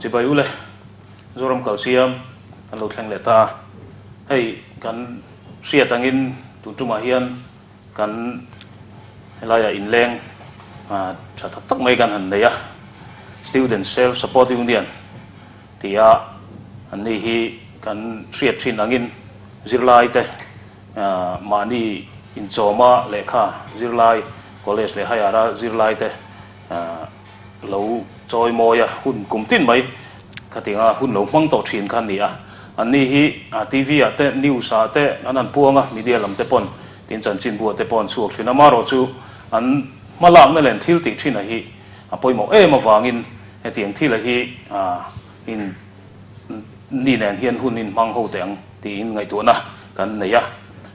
Chibai ule, Zoram Kalsiam kan lo thleng leh ta a. Hei kan hriat angin tun tumah hian kan helaiah inleng tha tak tak mai kan han nei a, Student Self Support Union tia anni hi kan hriat thin angin zirlaite mahni inchawma lehkha zirlai college leh higher a zirlaite lo chawi mawi a, hun kum tin mai khatinga hun lo hmang tawh thin kha a ni a. Anni hi TV ah te, news ah te an han puang a, media lam te pawn tin chanchinbu ah te pawh an chhuak thin a. Amaherawhchu an hmalakna leh an thil tih thin a hi a pawimawh em avangin hetiang thil a hi in ni nen hian hun in hmang ho teh ang tiin ngaihtuahna kan nei a.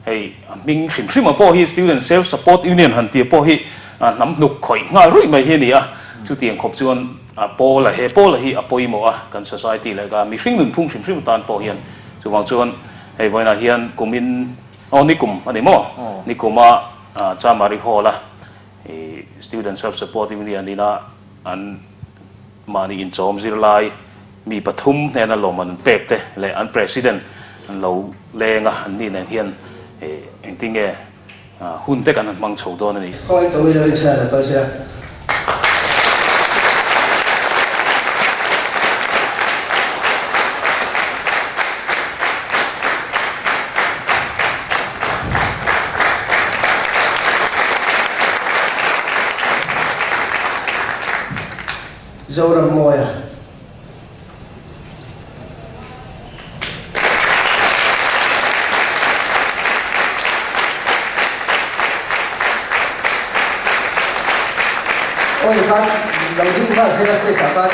Hei a hming hrim hrim a pawh hi Student Self Support Union han tih pawh hi hnam hnuk khawih nghal ruih mai hi a ni a. Chutiang khawp chuan pawl a he pawl a hi a pawimawh a kan society leh ka mihring nunphung hrim hrim atan pawh hian. Chuvang chuan hei vawiinah hian kumin aw nikum a ni maw? Nikuma Chamari Hall a Student Self Support Union ina an mahni inchawm zirlai mi pathum hnena lawmman an pek te leh an President an lo leng a, anni nen hian engtinge hun te kan han hmang chho dawn a ni. Khawngaih tawh ila rinchhan a lo kal che a. Zoram Mawia. Awi khan lo ding nghal se la stage ah khan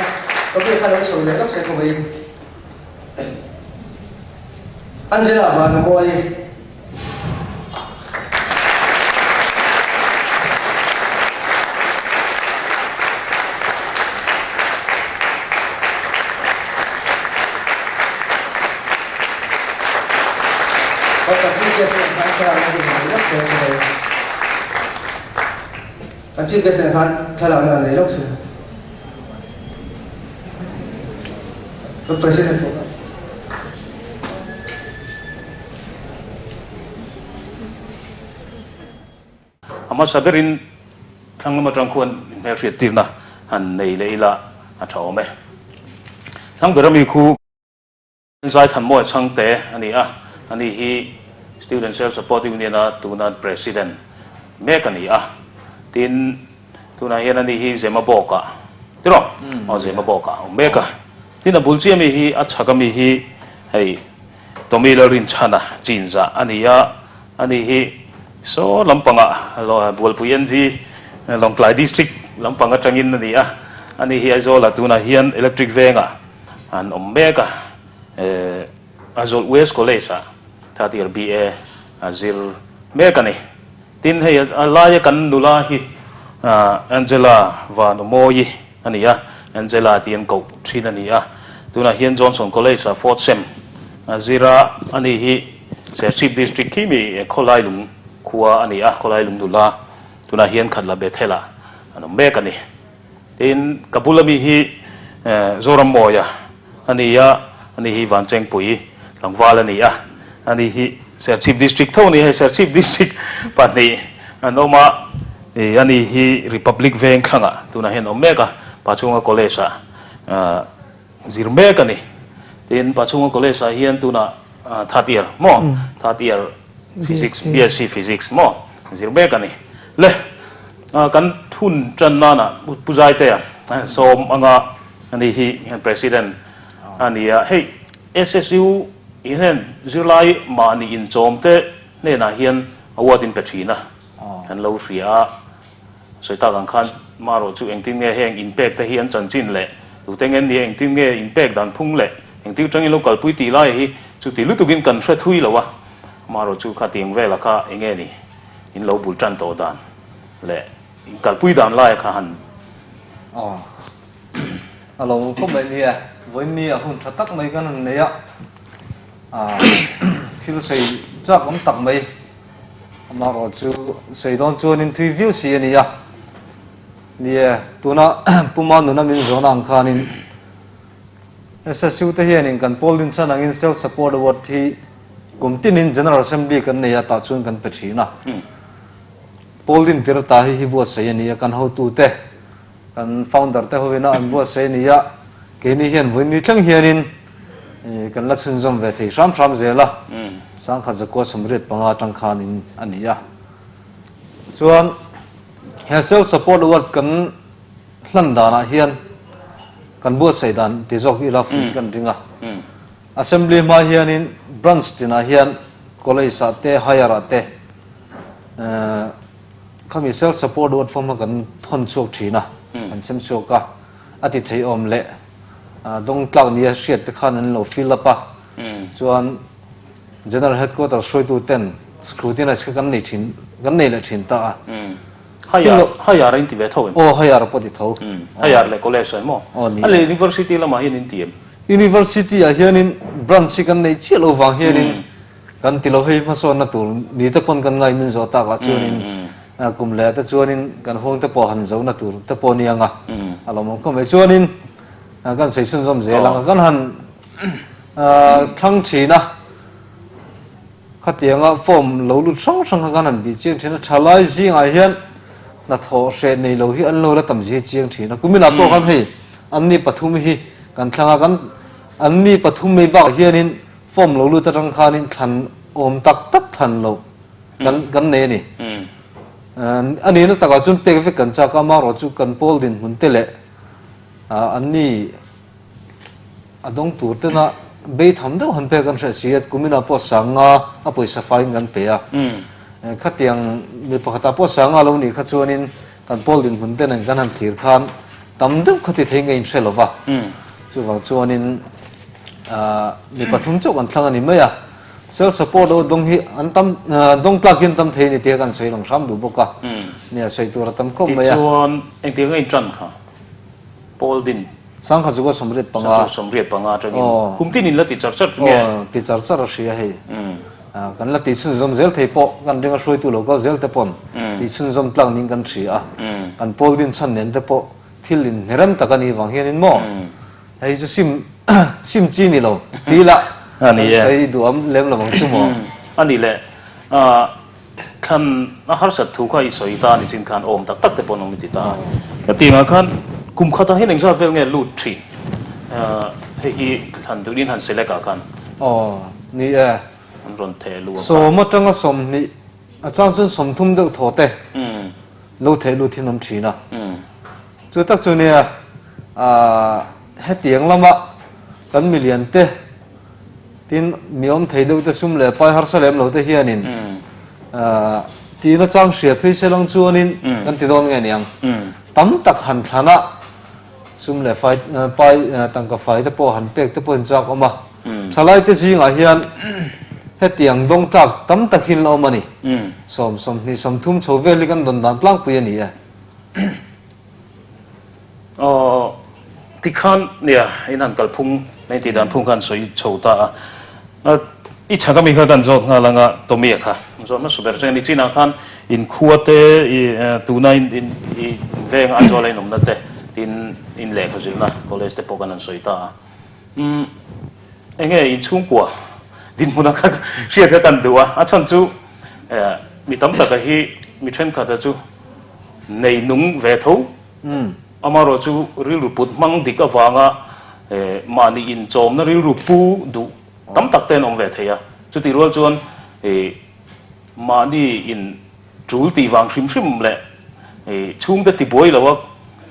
Topic kha lo chho leh lawk se khawmei. Angela Vanamawi. Kan chief guest nen khan thlalakna an nei lawk si. Kan president pawh kha. A hmasa berin thlang lam atang khuan inhmelhriattirna han nei leh ila a tha awm e. Thlang ber ami khu Zaithanmawia Chhangte a ni a, ani hi Student Self Support Union a tuna President mek a ni a, tin tunah hian ani hi Zemabawk ah tiraw? Aw Zemabawk ah a awm mek a, tin a bul chiah ami hi a chhak ami hi hei Tommy Lalrinchhana chinzah a ni a, ani hi saw lampangah Bualpui NG Lawngtlai District lampang atangin a ni a, ani hi Aizawlah tunah hian Electric Vengah an awm mek a, Aizawl West College-ah third year BA a zir mek a ni. Tin hei a laia kan nula hi Angela Vanumawi a ni a, Angela tih an koh thin a ni a, tunah hian Johnson College ah fourth sem a zir a, ani hi Serchhip District khi mi Khawlailung khua a ni a, Khawlailung nula tunah hian Khatla Bethel ah an awm mek a ni. Tin, ka bula mi hi Zorammawia a ni a, ani hi Vanchengpui tlangval a ni a, ani hi Serchhip District tho a ni a, hei Serchhip District pahnih an awm a, ani hi Republic Veng thlangah tunah hian a awm mek a, Pachhunga College ah zir mek a ni. Tin, Pachhunga College ah hian tunah third year maw? Third year Physics, BSc Physics maw? Zir mek a ni. Le, kan hun tan nana Pu Zaitea sawm anga ani hi President a ni a. Hei SSU hian zirlai mahni inchawm te hnenah hian award in pe thin a, kan lo hria a. Sawi tak ang khan marawh chu engtin nge heng inpek te hi an chanchin leh tute nge nia engtin nge inpek dan phung leh engtir tangin lo kalpui tih lai hi chuti lutukin kan hre thui lo a. Marawh chu khatiang vela kha enge ni? In lo bul tan tawh dan leh in kalpui dan laia kha han. Aw. A lo khawp mai nia. Vawiin ni a hun tha tak mai kan han nei a. Thil sawi chak awm tak mai. Amaherawh chu sawi dawn chuanin thui viau si a ni a. Nia, tuna Puma nuna min zawhna ang khanin. SSU te hianin kan pawl dinchhan angin Self Support Award hi kum tinin General Assembly kan nei a, tah chuan kan pe thin a. Pawl dintir ta hi hi buatsaih a ni a, kan hotute, kan founder te hovina an buatsaih a ni a, keini hian vawiin ni thleng hianin kan la chhunzawm ve thei hram hram zel a, sangkhat zakua 85 atang khanin a ni a. Chuan he Self Support Award kan hlan danah hian kan buatsaih dan ti zawk ila fuih kan ring a. Assembly hma hianin branch tinah hian college ah te higher ah te khami self support word form kha kan thawn chhuak thin a, kan sem chhuak a, a ti thei awm leh dawng tlak nia hriat te khan an lo fill up a, chuan General Headquarters hruaitu ten scrutinize kha kan nei thin kan nei leh thin ta a. Higher higher in ti ve tho em? Aw higher pawh ti tho. Higher leh college ah maw? Aw ni. A leh university lamah hian in ti em? University ah hianin branch hi kan nei chiah lo vang hianin kan ti lo hei hmasawnna tur ni te pawn kan ngai min zawh tak ah chuanin kum leh ah te chuanin kan huang te pawh han zohna tur te pawh nia nga a lawmawm khawp mai. Chuanin kan sawi chhunzawm zel ang a kan han thlang thin a, khatianga form lo lut hrang hrang kha kan han bih chiang thin a, thalai zingah hian hnathawh hreh nei lo hi an lo la tam zia hi chiang thin a, kuminah pawh khan hei anni pathum hi kan thlang a, kan anni pathum mai bakah hianin form lo lut atang khanin thlan awm tak tak thlan loh kan kan nei a ni. A nihna takah chuan pek vek kan chak a, amaherawhchu kan pawl dinhmun te leh anni A dawng tur tena bei tham deuh han pek an hreh si a, kuminah pawh sanga a pawisa faiin kan pe a. Khatiang mi pakhatah pawh sanga lo nih kha chuanin kan pawl dinhmun te nen kan han thlir khan tam deuh kha ti thei nge inhre lo va. Chuvang chuanin mi pathum chauh kan thlang a ni mai a. Self support erawh dawng hi an tam dawng tlak hi an tam thei a ni tih kha kan sawi lang hram duh bawk a. Nia sawi tur a tam khawp mai a. Tichuan engtiang nge intan kha pawl din? Sangkhat zuka 85. Sangkhat 85 atangin kum tin in la ti char char chu nge? Aw, ti char char a hria hei. Kan la ti chhunzawm zel thei pawh kan ringa hruaitu lo kal zel te pawn ti chhunzawm tlak ning kan hria a. Kan pawl din chhan nen te pawh thil in hnerem tak a nih vang hianin maw hei chu sim sim chi ni lo ti ila kan sawi duham lem lo ang chu maw? A nih leh Thlan a harsat thu kha i sawi ta ni chin khan awm tak tak te pawh an awm i ti ta. Ka tih angah khan kum khatah hian engzat vel nge lut thin hei hi thlan turin han select ah khan. Aw ni e. An rawn theh luh ang khan. Sawm atanga 20 a chang chuan 30 deuh thaw te lo theh lut hi an awm thin a. Chu tak chu nia hetiang lama kan milian te Tin, mi awm thei deuh te sum leh pai harsa lem lo te hianin tihna chang hria phei se lang chuanin kan ti dawn nge niang. Tam tak han thlan a, sum leh fai pai tangka fai te pawh han pek te pawhin chak awm a. Thalai te zingah hian hetiang dawng tlak tam tak hi an la awm a ni. 10, 20, 30 chho vel hi kan dawn dan tlangpui a ni e. Aw, tikhan nia in han kalphung na intih dan phung kha an sawi chho ta a. I chhak ami kha kan zawt nghal anga Tommy-a kha zawt hmasa ber chuan i chinah khan in khua te i tuna in in i venga Aizawl a in awmna te tin in lehkha zirna college te pawh kan han sawi ta a. Umm enge in chhungkua dinhmuna kha hriat kha kan duh a, a chhan chu mi tam taka hi mi thenkhat-a chu nei nung ve tho. Amaherawh chu rilru put hmang dik avanga mahni inchawmna rilru pu duh tam tak te an awm ve thei a. Chutih rual chuan mahni in tul tih vang hrim hrim leh chhungte tibuai lo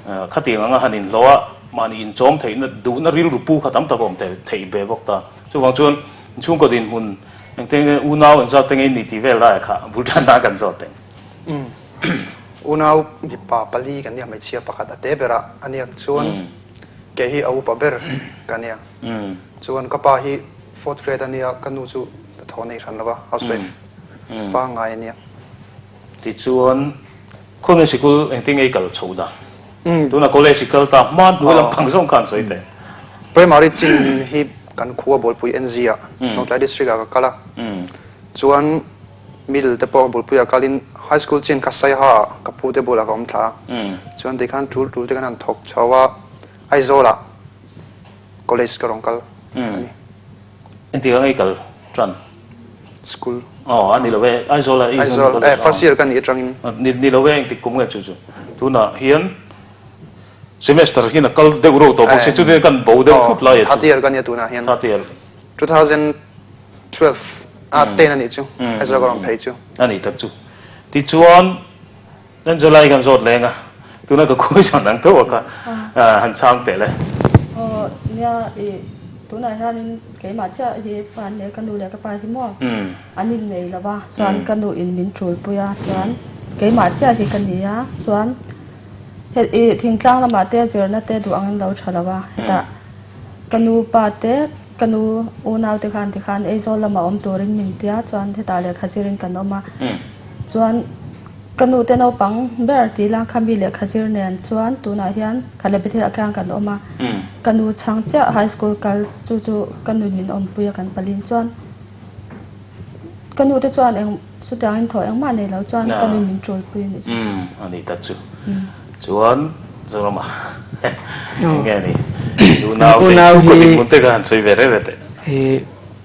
a khatiang anga han inhlawh a mahni inchawm theihna duhna rilru pu kha tam tak a awm theih ve bawk ta. Chuvang chuan chhungkaw dinhmun engte nge unau engzat te nge in ni tih vel laiah kha bul tanna kan zawt teh. Unau mipa pali kan nia, hmeichhia pakhat a te ber a, a nia chuan kei hi a upa ber ka nia. Chuan ka pa hi fourth grade a nia, ka nu chu thaw nei hran lo va, housewife pangngai a nia. Tichuan khawnge sikul engtin nge i kal chho dan? Tuna college i kal ta hma hnuai lam pang zawng khan sawi teh. Primary chin hi kan khua Bualpui NZ ah, Lawngtlai district ah ka kal a, chuan Middle te pawh Bulpuia kalin High School chin kha Saiha ah ka pu te bulah ka awm thla a. Chuan tikhan tul tul te kan han thawk chho a, Aizawlah. College ka rawn kal a ni. Engtik ang i kal tan? School. Aw, a ni lo e, Aizawl a Aizawl, eh, first year ka nih atangin. Ni lo e, engtik kum nge chu chu. Tunah hian semester hian a kal deuh ro tawh bawk si, chutin kan bo deuh thut lai a chu. Third year ka nia tunah hian. Third year. 2012 a ten a nih chu, Aizawl ka rawn phei chu. A nih tak chu. Tichuan. Angela-i kan zawt leng a, tuna ka khawi chuan ang tho a kha han chhang teh le. Aw nia i tunah hianin keimah chiah hi fa an nei a, ka nu leh ka pa hi maw an innei lo va, chuan ka nu in min tul pui a, chuan keimah chiah hi ka ni a, chuan he i thingtlang lamah te zirna te duh angin lo tha lo a, hetah ka nu pa te ka nu unau te khan tikhan Aizawl lamah awm turin min tia, chuan hetah lehkha zirin kan awm a, chuan. Ka nu te naupang ber tih la kha mi lehkha zir nen chuan tunah hian kha leh Bethel ah khian kan awm a, ka nu chhang chiah high school kal chu chu ka nu min awmpui a kan palin chuan ka nu te chuan eng chutiangin thaw engmah nei lo chuan ka nu min tulpui a nih chu. Umm a nih tak chu. Chuan Zorama eng nge ni unau te chhungkaw dinhmun te kha han sawi ve reng reng teh.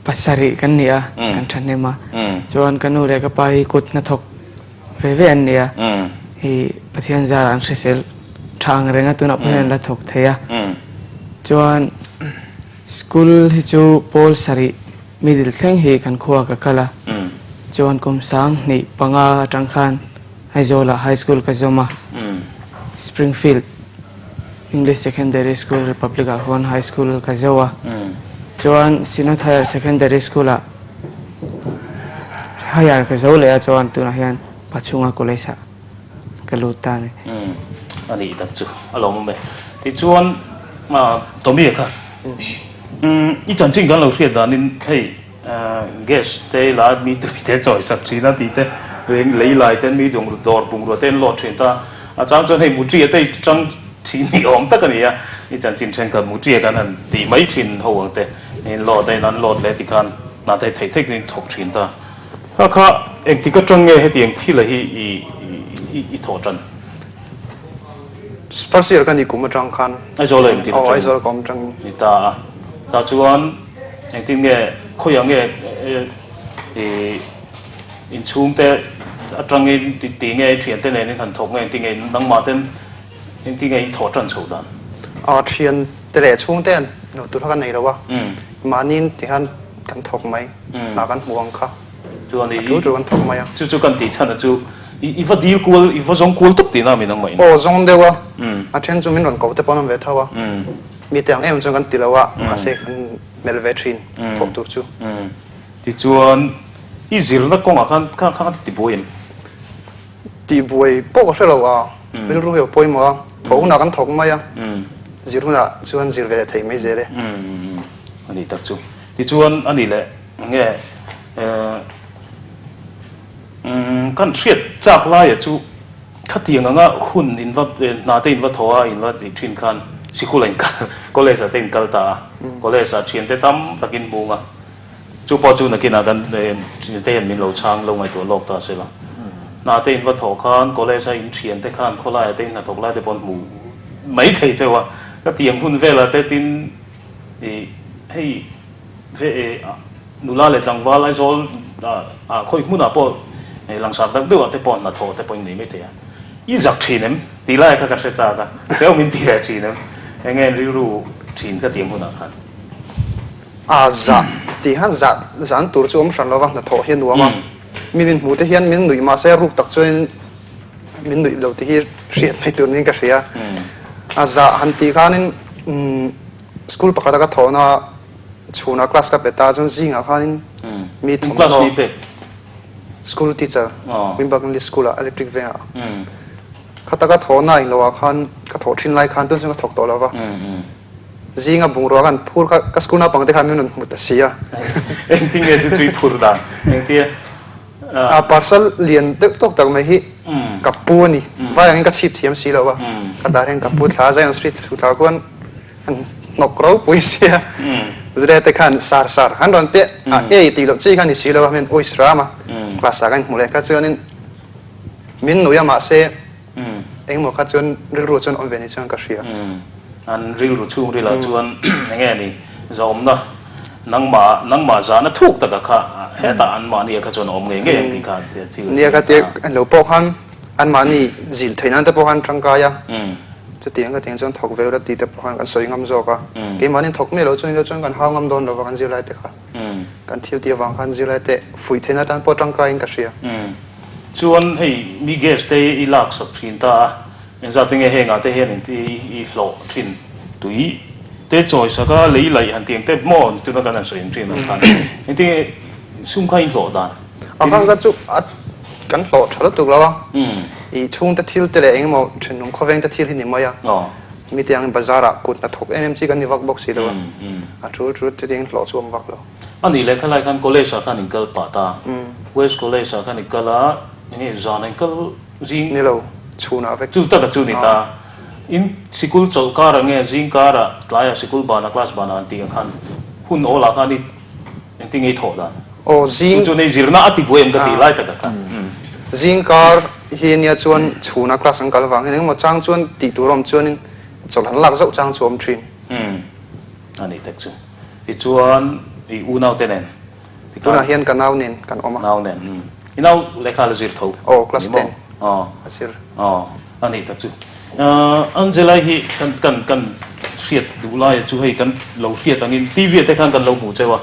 Pasarih kan ni a, kan thahnem a. Chuan ka nu leh ka pa hi kut hnathawk ve ve an ni a. Hei Pathian zarah an hrisel tha ang reng a, tunah pawh hian an la thawk thei a. Chuan school hi chu pawl sarih middle thleng hi kan khua ka kal a. Chuan kum 2005 atang khan Aizawlah high school ka zawm a. Springfield. English Secondary School Republic ah khuan High School ka zo a, chuan Synod Higher Secondary School ah Higher ka zo leh a chuan tunah hian Pachhunga College ah ka lut ta a ni. Umm a nih tak chu a lawmawm e. Tichuan Tommy-a kha umm i chanchin kan lo hriat danin hei Gas te la mi tui te chawi sak thin a tih te lei lai ten mi dawr bungrua te an lawt thin ta a chang chuan hei mutria te tang thin ni awm tak a ni a i chanchin thenkhat mutria kan han tih mai thin ho ang te in lawt a in an lawt leh tikhan hna te theih theih in thawk thin ta kha kha engtik atang nge hetiang thil a hi i i thawh tan. First year ka ni kum atang khan. Aizawl a engtin atang. Aizawl ka awm atangin. Ni ta a. Tah chuan engtin nge khawiah nge i inchhungte atangin ti nge i thiante nen in han thawk nge engtin nge nangmah ten engtin nge i thawh tan chho dan. A thiante leh chhungte an lo tur kha ka nei lo a. Mahni ti khan kan thawk mai. Hna kan hmu ang kha. Chuan i A tul tul kan thawk mai a. Chu chu kan tih chhan a chu i va dil kual i va zawng kual tawp tihna min ang mah in. Aw zawng deuh a. A then chu min rawn ko te pawh an awm ve tho a. Mi te ang em chuan kan ti lo a mahse kan melh ve thin thawk tur chu. Tichuan i zirna kawngah khan kha kha ti buai em? Ti buai pawh ka hre lo a. Rilru hi a pawimawh a. Thawh hunah kan thawk mai a. Zir hunah chuan zir ve leh thei mai zel e. A nih tak chu. Tichuan a nih leh nge kan hriat chak laia chu khatiang anga hun in va hna te in va thaw a in va tih thin khan sikul a in kal college ah te in kal ta a college ah thiante tam tak in hmung a chu pawh chu nakinah kan thiante hian min lo chhang lo ngaihtuah lawk ta se la hna te in va thawh khan college a in thiante khan khawlaiah te in hnathawk lai te pawh an hmu mai thei cheu a khatiang hun velah te tin I hei ve e nula leh tlangval Aizawl ah khawi hmunah pawh langsar tak deuhah te pawh hnathawh te pawh in nei mai thei a. I zak thin em? Tih lai kha ka hre chak a, hreu min ti ve thin em? Enge an rilru thin ka tih hmunah khan. A zah tih khan zah zan tur chu awm hran lova hnathawh hi a nuam a. Mi min hmuh te hian min nuih mahse ruk tak chuan min nuih lo tih hi hriat mai tur niin ka hria. A zah han tih khanin School pakhata ka thawhna chhunah class ka pe ta chuan zingah khanin mi thawmhnaw school teacher Wimberg English School ah electric vengah khata ka thawhna in loah khan ka thawh thin lai khan tun chuan ka thawk tawh lo va zinga bungrua khan phur kha ka school naupang te khan min rawn hmu ta si a. Engtin nge chu chui phur dan engtia? A parcel lian deuh tawk tak mai hi ka pu a ni. Vai angin ka chhip thiam si lo a. Ka dar hian ka pu thla Zion Street thla khuan an hnawk ropui sia. Zure te khan sar sar khan rawn te a ei tih loh chi kha ni si lo a min uis ram a. Class ah kan hmu leh kha chuanin min nui a mahse engemaw kha chuan rilru chuan awm ve ni chuan ka hria. An rilru chhungrilah chuan enge ni zawmna nangmah nangmah zahna thuk taka kha hetah anmahni kha chuan a awm ngei ngei ang tih kha thil a Nia kha tir an lo pawh khan anmahni zilh theih nan te pawh khan tangkai a, chutiang ka tiang chuan thawk ve ula tih te pawh khan kan sawi ngam zawk a, keimahni thawk miah lo chuan ilo chuan kan hau ngam dawn lova kan zirlai te kha kan thil tih avang khan zirlai te fuih theihna atan pawh tangkaiin ka hria. Chuan hei mi gas te i laksak thin ta a, Engzat nge hengah te hian i hlawh thin tui te chawi sak a lei laih han tiang te maw tuna kan han sawi ang thin ang khan engtin nge sum kha in hlawh dan? A khan kha chu a kan hlawh tha lutuk lo a, i chhungte thil te leh engemaw thenawm khawveng te thil hi ni mai a, mi te ang bazar ah kut hnathawk em em chi kan ni vak bawk si lo a, a tul tul chutiang hlawh chu awm vak lo. A nih leh khalai khan college ah khan in kal pah ta, West College ah khan i kal a, enge zan ah in kal Zing. Ni lo, chhunah vek. Chu taka chu ni ta. In sikul chawlh karah nge zing karah tlaiah sikul banah class banah an tih ang khan hun awlah khan i engtin nge i thawh dan? Aw zing. Chu chu nei zirna a ti buai em ka tih lai taka khan. Zing kar hi nia chuan chhunah class an kal avang hian engemaw chang chuan tih tur awm chuanin chawlh han lak zauh chang chu awm thin. A nih tak chu. Tichuan i unaute nen Tunah hian ka nau nen kan awm a. Nau nen, umm. I nau lehkha la zir tho. Aw, class 10 a zir. Aw, a nih tak chu. Angela-i hi kan kan kan hriat duh laia chu hei kan lo hriat angin TV ah te khan kan lo hmuh cheu a.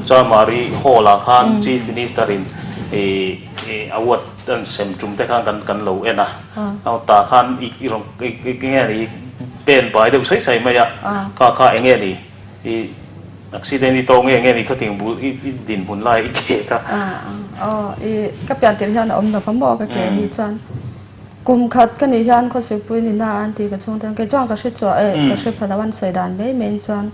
Chamari Hall ah khan Chief Minister in i award an sem tum te khan kan kan lo en a. Tah khan i i rawn i nge ni pen bai deuh saih saih mai a. Kha kha enge ni i Accident i tawh nge nge ni khating bul i dinhmun lai i kek a. Aw i ka pian tirh hian a awm lo va maw ka ke hi chuan kum khat ka nih hian khawsikpui ni na an ti ka chhung ten kei chuan ka hre chuah e ka hre pha lo an sawi dan mai mai in chuan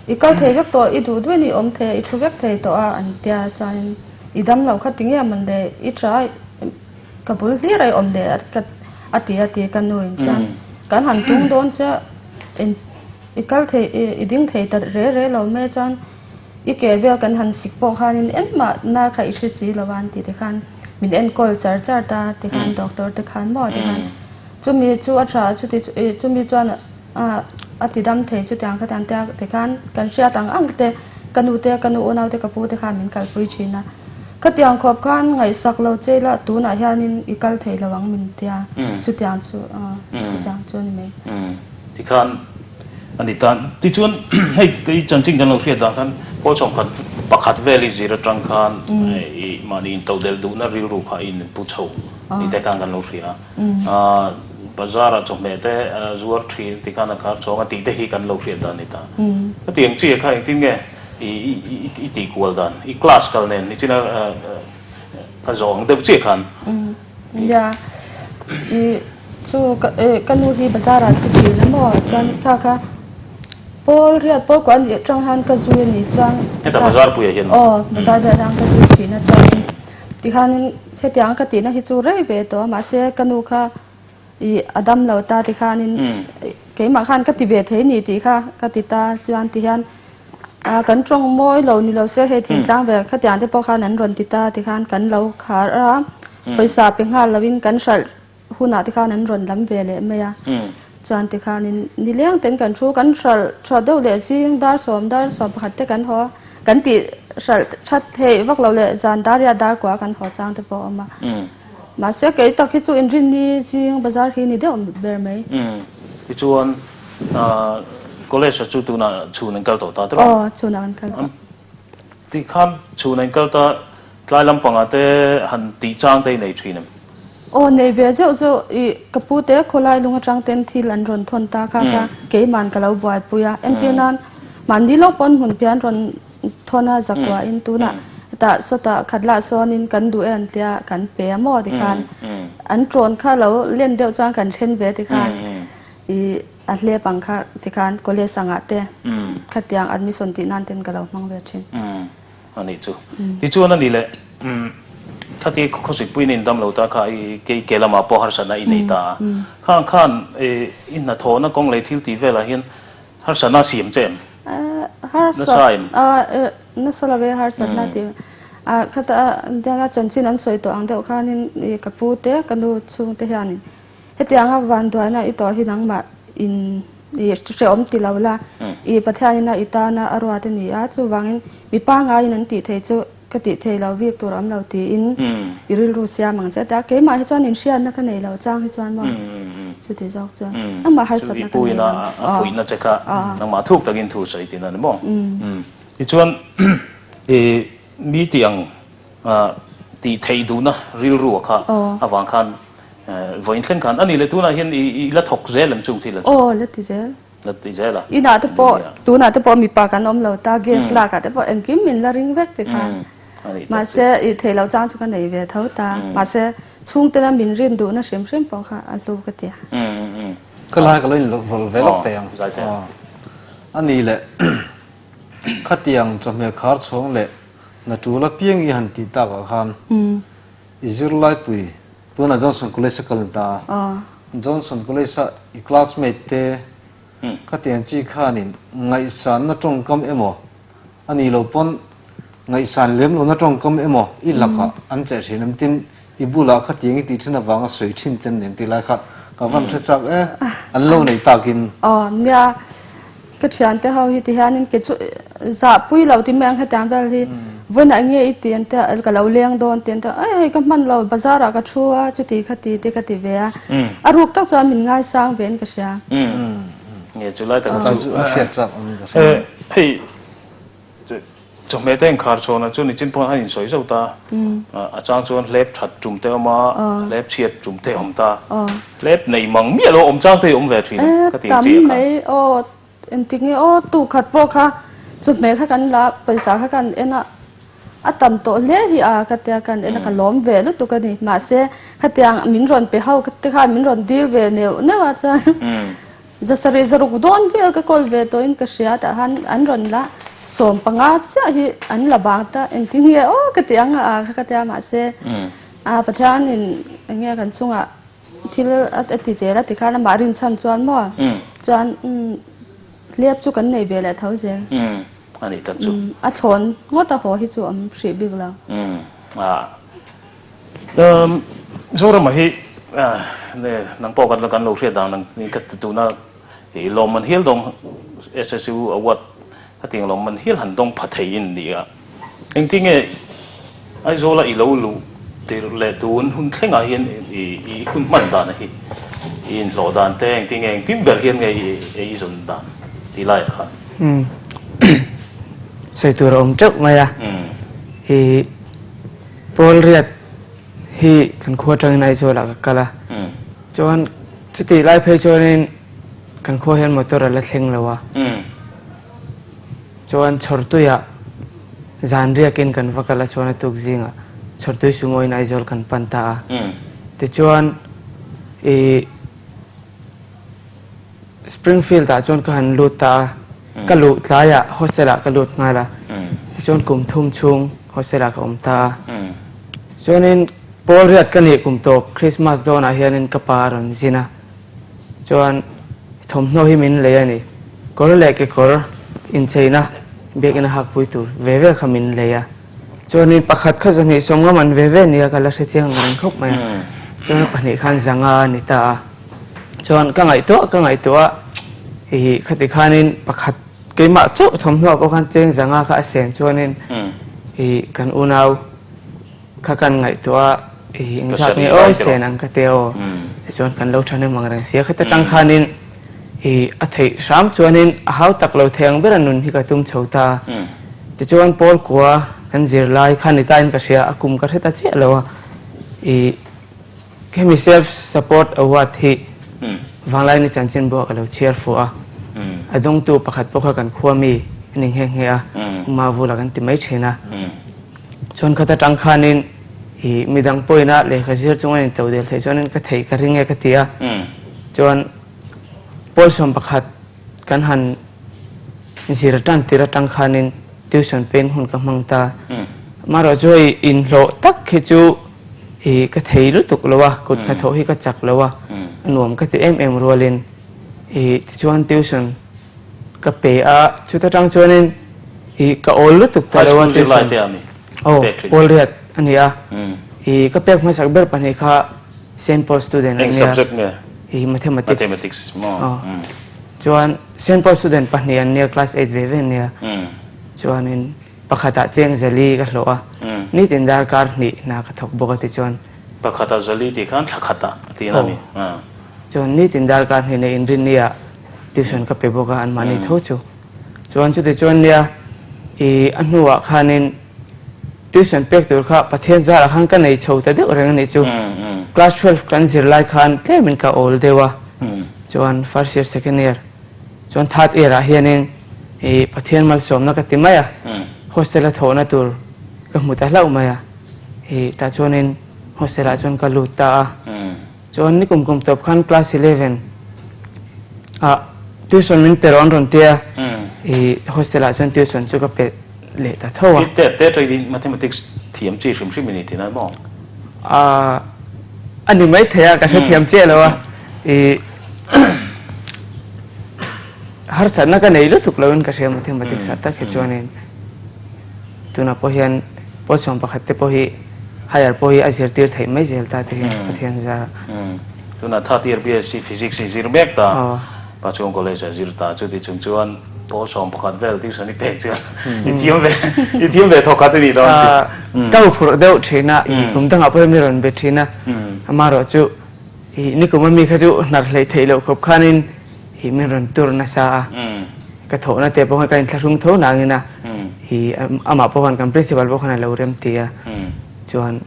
i kal thei vek tawh i duh duhin i awm thei a i thu vek thei tawh a an tia chuanin i dam loh kha ti nge mawn le i tha ka bul hlir a i awm le a ti a ti ka nu in chuan kan han tung dawn che I kal thei i, i ding thei ta re re lo mai chuan i ke vel kan han sik pawh khanin engmah na kha i hre si lo a an ti tikhan min enkawl char char ta tikhan doctor te khan maw tikhan chumi chu a tha chuti chu i chumi chuan a a ti dam thei chutiang kha tan te tikhan kan hriat ang ang te ka nu te ka nu unau te ka pu te khan min kalpui thin a khatiang khawp khan ngaihsak lo che ila tunah hianin i kal thei lo ang min tia chutiang chu chutiang chu a ni mai. Tikhan a ni ta. Tichuan hei kei chanchin kan lo hriat dan khan pawl sawmkhat pakhat vel i zir atang khan i mahni intodelh duhna rilru kha i inpu chho tih te khan kan lo hria a. Bazar ah chawhmeh te zuar thin tikhan a khar chhawng a tih te hi kan lo hriat dan a ni ta. Hetiang chi kha engtin nge i tih kual dan? I class kal nen nichina ka zawh ang deuh chiah khan. Nia, i chu ka nu hi bazar ah thu thin a maw chuan kha kha pawl riat pawl kuah anih atang hian ka zui a ni chuan Heta bazar puiah hian aw bazar buiah hian ka zui thin a chuanin tikhanin hetiang ka tihna hi chu rei ve tawh a mahse ka nu kha i a dam lo ta tikhanin keimah khan ka ti ve thei ni tih kha ka ti ta chuan tihian Kan tawng mawi lo ni lo se hei thingtlang ve khatiang te pawh khan an rawn ti ta tikhan kan lo khar a, pawisa pe nghal loin kan hralh hunah te khan an rawn lam ve leh mai a, chuan tikhanin nileng ten kan thu kan hralh tha deuh leh zing dar sawm dar 11 te kan haw a, kan tih hralh that theih vak lo leh zan dar riat dar kua kan haw chang te pawh a awm a, mahse kei tak hi chu inrinni zing bazar hi ni deuh ber mai. Tichuan College ah chu tunah chhun an kal tawh ta tiraw? Aw, chhunah an kal tawh. Tih khan chhun an kal ta, tlai lampangah te han tih chang te i nei thin em? Aw, nei ve zeuh zeuh. I ka pu te khawlai lung atang ten thil an rawn thawn ta kha kha keiman ka lo buaipui a. Entir nan mahni lawk pawn hmun pian rawn thawn a zakuahin tunah hetah sawtah khat lah sawnin kan duh e an tia kan pe a maw tikhan an trawn kha lo len deuh chuan kan then ve tikhan I a hlep ang kha tikhan college angah te khatiang admission tih nan ten ka lo hmang ve thin. Umm a nih chu. Tichuan a nih leh khati khawsikpuiin in dam lo ta kha i kei ke lamah pawh harsatna i nei ta a. Khang khan i hnathawhna kawng leh thil tih velah hian harsatna a siam che em? Harsat nasa lo e harsatna tih khata chanchin an sawi tawh ang deuh khanin ka pu te ka nu chhungte hianin Hetianga vanduaina i tawh hi nangmah in I hrehawm ti lo la, i Pathianin a i tana a ruat a ni a, chuvangin mi pangaiin an tih thei chu ka tih thei lo bik tur a awm lo tiin i rilru siam ang che a ti a, keimah hi chuan inhriatna ka nei lo chang hi chuan maw chuti zawk chuan engmah harsatna ka nei lo. A fuihna che kha nangmah thuk takin thu sawi tihna a ni maw? Tichuan i mi tih ang tih theih duhna rilru a kha avang khan Vawiin thleng khan a ni le tunah hian i la thawk zel em chung thil a chu? Aw la ti zel. La ti zel a. Inah te pawh tunah te pawh mipa kan awm lo ta gas lakah te pawh engkim min la ring vek ti khan. Mahse i theih loh chang chu ka nei ve tho ta. Mahse chhungtena min rin duhna hrim hrim pawh kha a hlu ka ti a. Ka lai ka lo in rawlh ve lawk teh ang. A ni le khatiang chawhmeh khar chhawng leh na tul apiang i han tih takah khan I zirlaipui tunah Johnson College a kal ni ta a, Johnson College a i classmate te khatiang chi khanin ngaihsanna tawngkam emaw a nih loh pawn ngaihsan lem lohna tawngkam emaw i lakah an cheh thin em tin i bulah khatiang i tih thin avanga sawi thin ten nen tih lai kha ka van hre chak e an lo nei takin. Aw nia Ka thiante ho hi ti hianin ke chu zah pui lo ti mai ang hetiang vel hi vawiinah eng nge i ti an tia ka lo leng dawn ti an tia ei hei ka hman lo bazar ah ka thu a chuti kha ti te ka ti ve a a ruk tak chuan min ngaisang ve in ka hria. Nge chu lai taka chu hei Chawhmeh te inkhar chhawnah chuan nichin pawh a insawi zauh ta. A chang chuan hlep that tum te a awm a, hlep chhiat tum te a awm ta. Hlep nei mang miah lo awm chang te hi awm ve thin a, ka ti ang chi a kha. Tam mai aw, engtik nge aw tu khat pawh kha chawhmeh kha kan la pawisa kha kan en a, a tam tawh hle hi a ka tia kan en a ka lawm ve lutuk a ni. Mahse khatiang min rawn pe ho te khan min rawn dil ve neuh neuh a chuan Zasarih zaruk dawn vel ka kawl ve tawhin ka hria tah khan an rawn la 15 chiah hi an la bang ta engtin nge aw ka ti ang a kha ka tia mahse a Pathianin eng nge kan chungah thil a ti zel a ti khan amah rinchhan chuan maw chuan hlep chu kan nei ve leh tho zel a ni tak chu a thlawn ngawt a haw hi chu awm hrih bik lo. Zorama hi nang pawh kan kan lo hriat dan ang ka tuna i lawmman hial dawng SSU award hetiang lawmman hial han dawng pha thei in ni a. Engtin nge Aizawla i lo luh tirh leh tun hun thlengah hian i hun hman dan hi i inhlawh dan te engtin nge engtin ber hian nge i zawn dan tih laiah khan? Sawi tur a awm teuh mai a. I Pawl riat hi kan khua atangin Aizawl ah ka kal a, chuan chutih lai phei chuanin kan khua hian motor a la thleng lo a, chuan chhawrtuiah zan riakin kan va kal a chuan a tuk zingah chhawrtui sumo in Aizawl kan pan ta a, tichuan ih. Springfield ah chuan ka han lut ta a, ka luh tlaiah hostel ah ka lut nghal a, tichuan kum thum chhung hostel ah ka awm ta a. Chuanin pawl riat ka nih kum tawp Christmas dawnah hianin ka pa a rawn zin a, chuan thawmhnaw hi min lei a ni, kawr leh kekawr incheina biakina hakpui tur ve ve kha min lei a. Chuanin pakhat kha zahnih sawmngam an ve ve nia ka la hre chiang ang reng khawp mai a, chuan pahnih khan zanga a ni ta a. Chuan ka ngaihtuah ka ngaihtuah i khati khanin pakhat keimah chauh thawmhnaw pawh khan cheng zanga kha a sen chuanin i kan unau kha kan ngaihtuah i engzat nge aw sen ang ka tia aw tichuan kan lo thahnem ang reng sia khata tang khanin i a theih hram chuanin a hau tak lo thei ang bera nun hi ka tum chho ta tichuan pawl kua kan zir lai khan ni tain ka hria a kum ka hre ta chiah lo a i Hemi Self Support Award hi Vanglaini chanchinbuah ka lo chhiar fuh a, a dawngtu pakhat pawh kha kan khua mi a ni nghe nghe a, Uma Vula kan ti mai thin a. Chuan khat atang khanin i midang pawhin a lehkha zir chunga in to del theih chuanin ka theih ka ring e ka ti a. Chuan pawl 11 kan han zir tan tir atang khanin tuition pain hun ka hmang ta. Amaherawhchu chu hei inhlawh tak hi chu Hi ka thei lutuk lo a, kut hnathawh hi ka chak lo a, a nuam ka ti em em rualin i tichuan tuition ka pe a, chuta tang chuanin i ka awl lutuk ta lo a tuition aw pawl riat a ni a, i ka pek hmasak ber pahnih kha Saint Paul student an nia, i mathematics aw. Chuan Saint Paul student pahnih an nia, class eight ve ve an nia. Chuanin pakhatah cheng zali ka hlawh a, nitin darkar hnih hna ka thawk bawk a ti chuan. Pakhatah zali tih khan thla khatah tiin a ni. Chuan nitin darkar hnih nei inrinniah tuition ka pe bawk a, anmahni tho chu. Chuan chuti chuan nia i a hnuah khanin tuition pek tur kha Pathian zarah khan ka nei chho ta deuh reng a nih chu. Class 12 kan zir lai khan tlemin ka awl deuh a, chuan first year second year chuan third year ah hianin i Pathian malsawmna ka ti mai a, hostel a thawhna tur ka hmu ta hlauh mai a, i tah chuanin hostel ah chuan ka lut ta a. Chuan ni kum kum tawp khan class 11 ah tuition min pe rawh an rawn tia i hostel ah chuan tuition chu ka pe leh ta tho a. I tet te atangin mathematics thiam chi hrim hrim i ni tih nai maw? A a ni mai thei a ka hrethiam chiah lo a i harsatna ka nei lutuk lo in ka hria mathematics ah tak hi chuanin. Tunah pawh hian pawl sawm pakhat te pawh hi higher pawh hi a zirtir theih mai zel ta te hian Pathian zar ah. Tunah third year BSc Physics i zir mek ta, Pachung College a zir ta, chuti chung chuan pawl sawm pakhat vel tuition i pek chuan i thiam ve, i thiam ve thawkhat i nih dawn chu. Ka huphurh deuh thin a, i kum dangah pawh hian mi rawn be thin a, amaherawh chu i nikum ami kha chu hnar hleih theih loh khawp khanin i min rawn tur nasa a, ka thawhna te pawh khan ka inthlahrung tho nangin a, i amah pawh khan kan principal pawh khan a lo rem ti a, chuan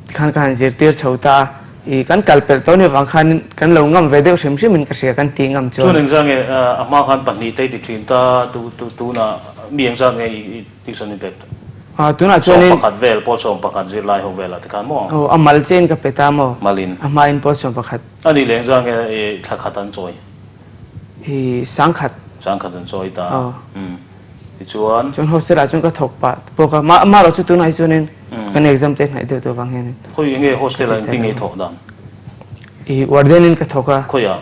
tikhan ka han zirtir chho ta a, i kan kal pelh tawh ni avang khan kan lo ngam ve deuh hrim hrim in ka hria kan tih ngam chuan. Chuan engzah nge a hma khan pahnih te i ti thin ta, tunah mi engzah nge i tuition i pek? Tunah chuanin. Sawm pakhat vel, pawl sawm pakhat zirlai ho velah tikhan maw? Aw, a mal chiahin ka pe ta maw? Malin. A hmain pawl sawm pakhat. A nih leh engzah nge i thla khat an chawi? I sangkhat. Sangkhat an chawi ta. Aw. Tichuan. Chuan hostel ah chuan ka thawk pah bawk a, mah erawh chu tunah hi chuanin kan exam te hnaih deuh tawh vang hianin. Khawi enge hostel ah engtin nge i thawk dan? I warden in ka thawk a. Khawiah?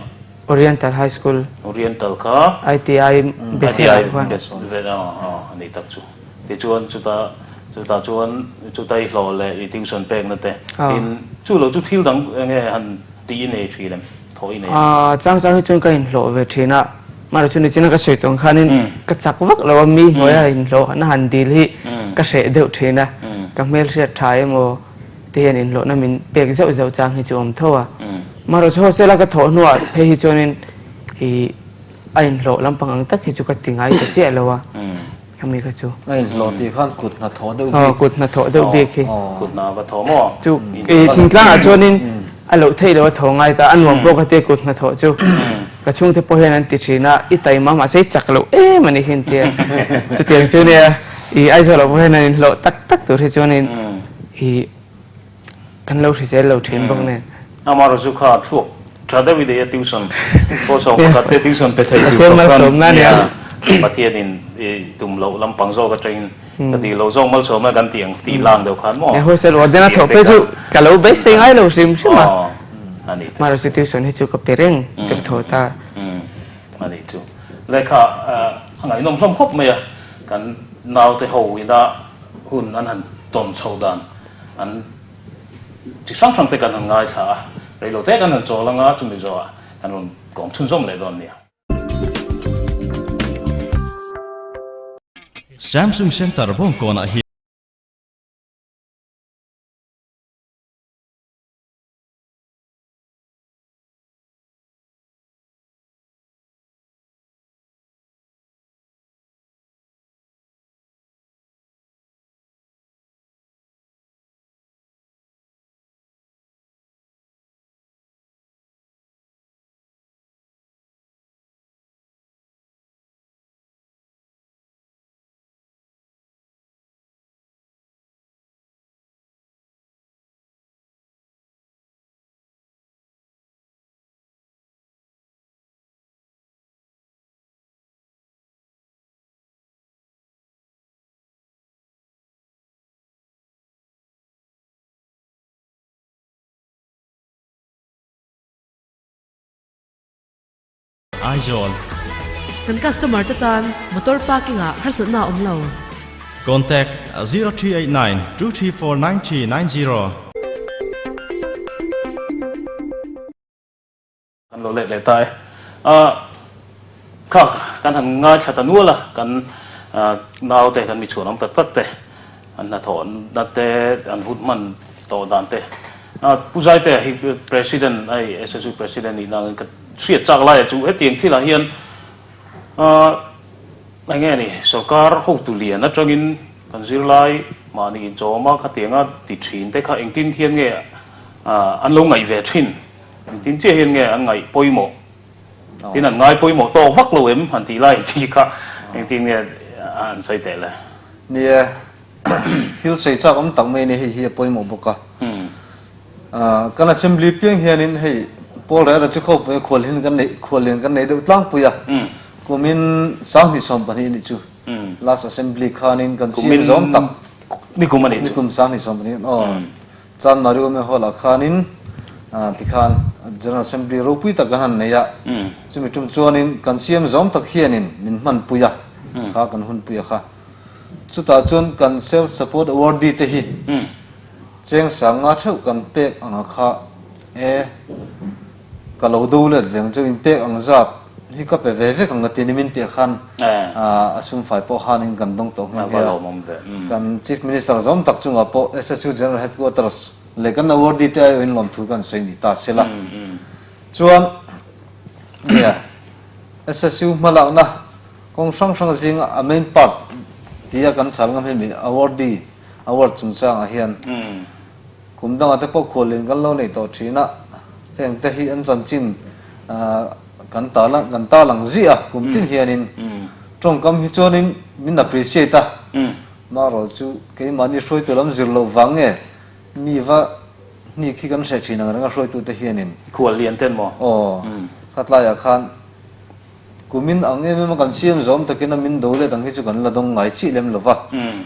Oriental High School. Oriental kha? ITI Bethel ah khuan. ITI Bethel ah a ni tak chu. Tichuan chuta chutah chuan chuta i hlawh leh i tuition pekna te tin chu lo chu thil dang enge han tih i nei thin em thawh i nei em? Chang chang hi chuan ka inhlawh ve thin a, mahse chu nichina ka sawi tawh ang khanin ka chak vak lo a, mi hnuaia inhlawh na han dil hi ka hreh deuh thin a, ka hmelhriat tha emaw te hian inhlawhna min pek zauh zauh chang hi chu awm tho a, mahse chu hostel a ka thawh hnuah phei hi chuanin i a inhlawh lampang ang tak hi chu ka ti ngai ta chiah lo a. Khami kha chu. A inhlawh tih khan kut hnathawh deuh bik. Aw kut hnathawh deuh bik hi. Kut hna va thawh maw? Chu i thingtlang ah chuanin a loh theih loh a thaw ngai ta, a nuam pawh kha tia kut hnathawh chu. Ka chhungte pawh hian an ti thin a, i taima mahse i chak loh em a ni hi an ti a. Chutiang chu nia i Aizawl ah pawh hian an inhlawh tak tak tur hi chuanin i Kan lo hrisel lo thin bawk nen. Amaherawhchu chu kha thluak tha deuh i nei a tuition pawh sawm pakhat te tuition pe thei tur Pathian malsawmna a nia. Pathianin i tum loh lampang zawk atangin ka tih loh zawk malsawmna kan tih ang tih lang deuh khan maw. Hostel warden a thawh phei chu ka lo beisei ngai lo hrim hrim a. Amaherawhchu tuition hi chu ka pe reng deuh thaw ta. A nih chu. Lehkha a ngaihnawm hlawm khawp mai a, kan naute ho ina hun an han tawn chho dan An chi hrang hrang te kan han ngaithla a, reilo te kan han chawl anga chumi zawhah kan rawn kawm chhunzawm leh dawn nia. Samsung Center Bawngkawnah hian. Aizawl. Kan customer te tan motor parking ah harsatna a awm lo. Contact, 0389 234 9390. Kan lo let leh ta e. Kha kan han ngaithla ta nual a, kan naute kan mi chhuan awm tak tak te, an hnathawhna te, an hun hman tawh dan te. Pu Zaite hi President hei SSU President nihna angin ka hriat chak laia chu hetiang thilah hian eng nge ni sorkar hotu lian atangin kan zirlai mahni inchawma khatianga ti thin te kha engtin hian nge an lo ngaih ve thin, engtin chiah hian nge an ngaih pawimawh. Tin an ngai pawimawh tawk vak lo em han tih lai chi kha engtin nge an sawi teh le? Ni e, thil sawi chak awm tak mai ni hei hi a pawimawh bawk a. Kan assembly piang hianin hei Paul Rera chu khawpui khualhin kan nei khuallian kan nei deuh tlangpui a. Kumin 2012 nih chu last assembly khanin kan siam zawm tak. Nikum a nih chu. Nikum 2012 aw. Chanmari Women Hall ah khanin tikhan General Assembly ropui tak kan han nei a, chumi tum chuanin kan siam zawm tak hianin min hmanpui a, kha kan hunpui a kha. Chutah chuan kan Self Support Awardee te hi cheng sanga theuh kan pek ang a kha e, Ka lo do let veng chu in pek ang zat hi ka pe ve vek ang ka ti ni min piah khan a sumfai pawh khanin kan dawng tawh nghe nghe a. Kan Chief Minister zawm tak chungah pawh SSU General Headquarters leh kan awardee te aiawhin lawmthu kan sawi ni ta se la. Chuan nia SSU hmalakna kawng hrang hrang zinga a main part tia kan chhal ngam hemi awardee award chungchangah hian Kum dangah te pawh khuallian kan lo nei tawh thin a, heng te hi an chanchin kan ta kan ta lang ziah a, kum tin hianin tawngkam hi chuanin min appreciate a, marawh chu keimahni hruaitu lam zir loh vang nge mi va hnik hi kan hreh thin ang reng a hruaitu te hianin. Khuallian ten maw? Aw, khatlaiah khan. Kumin ang em em a kan siam zawm takin a min do let ang hi chu kan la dawng ngai chih lem lo va.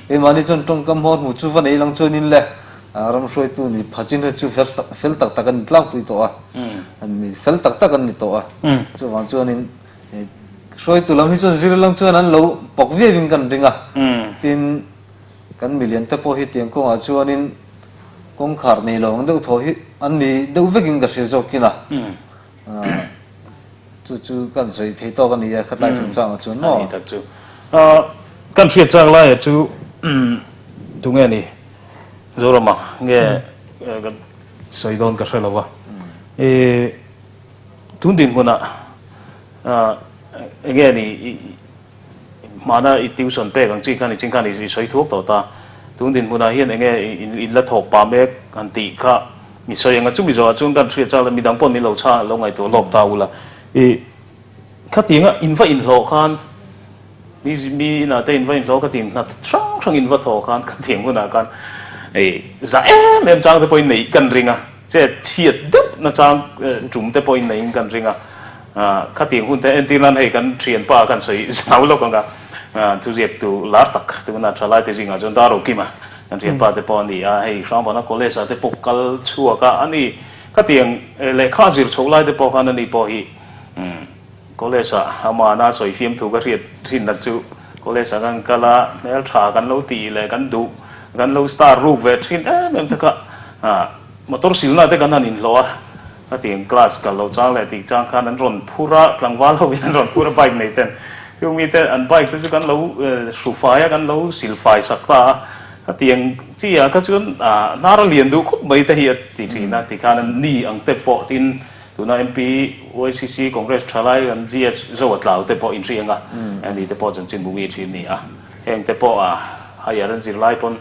Keimahni chuan tawngkam hmawr hmu chu va nei lang chuanin le ram hruaitu ni phachin hi chu fel fel tak tak an ni tlangpui tawh a, mi fel tak tak an ni tawh a. Chuvang chuanin hruaitu lam hi chuan zir lang chuan an lo pawk viauin kan ring a. Tin, kan milian te pawh hi tiang kawngah chuanin kawngkhar nei lo ang deuh thaw hi an ni deuh vekin ka hria zawkin a. Chu chu kan sawi thei tawk a ni e, khatlai chungchangah chuan maw? A ni tak chu. Kan hriat chak laia chu tunge ni? Zorama nge kan sawi dawn ka hre lo a. Tun dinhmunah enge ni Hmana i tuition pek ang chi khan i ching khan i sawi thuak tawh ta. Tun dinhmunah hian enge in la thawk pah mek han tih kha mi sawi ang a, chumi zawhah chuan kan hriat chak la midang pawh min lo chha lo ngaihtuah lawk ta ula. I khatianga in va inhlawh khan mi mi inah te in va inhlawh khatiang hna hrang hrang in va thawh khan khatiang hunah khan i za em em chang te pawhin neih kan ring a, che chhiat deuh na chang tum te pawhin neihin kan ring a. Khatiang hun te entir nan hei kan thianpa kan sawi zau lawk ang a, thuziaktu lar tak tuna thalai te zingah chuan Daro Kima kan thianpa te pawh a ni a, hei Hrangvana College ah te pawh kal chhuak a, ani khatiang lehkha zir chhoh lai te pawh khan ani pawh hi college ah amahna sawi fiamthu ka hriat thinna chu college ah kan kal a, hmeltha kan lo tih leh kan duh kan lo star ruk ve thin em em te kha motor silna te kan han inhlawh a. Khatiang class kal lo chang leh tih chang khan an rawn phur a, tlangval ho in an rawn phur a bike nei ten. Chu mi te an bike te chu kan lo hru fai a, kan lo sil fai sak ta a. Khatiang chi ah kha chuan hnar a lian duh khawp mai te hi a ti thin a, tikhan an ni ang te pawh tin tuna MP YCC Congress thalai kan GS Zoa Tlau te pawh inhri ang a, ani te pawh chanchin bu mi thin ni a. Heng te pawh a higher an zirlai pawn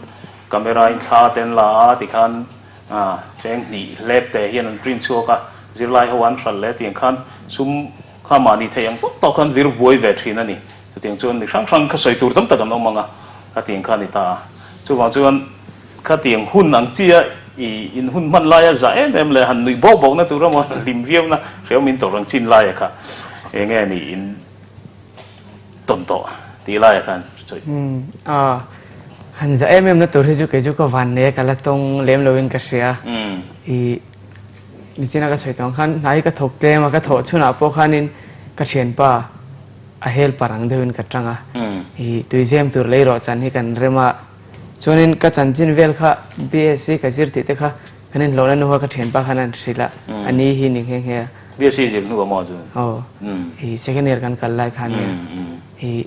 camera in thla te an la a tikhan A, cheng hnih hlep te hian an print chhuak a, zirlai ho an hral leh tiang khan sum kha mahni theih ang tawk tawk khan vir buai ve thin a ni. Chutiang chuan mi hrang hrang kha sawi tur tam tak an awm ang a, khatiang kha a ni ta a. Chuvang chuan khatiang hun ang chia i in hun hman laia za em em leh han nuih bawk bawkna tur emaw han hlim viauna hreawm in tawrh ang chin laia kha eng nge ni in tawn tawh tih laia khan sawi. A, han za em em na tur hi chu kei chu ka van nei a, ka la tawng lem loin ka hria. I nichina ka sawi tawh ang khan hna hi ka thawk tlem a, ka thawh chhunah pawh khanin ka thianpa a helper ang deuhin ka tang a. I tuizem tur lei rawh chan hi kan rem a, chuanin ka chanchin vel kha BSc ka zir tih te kha kan inhlawhna nu kha ka thianpa khan a han hrilh a, a ni hi ni nghe nghe a. BSc zir hnu a maw chu? Aw, i second year kan kal lai khan nia. I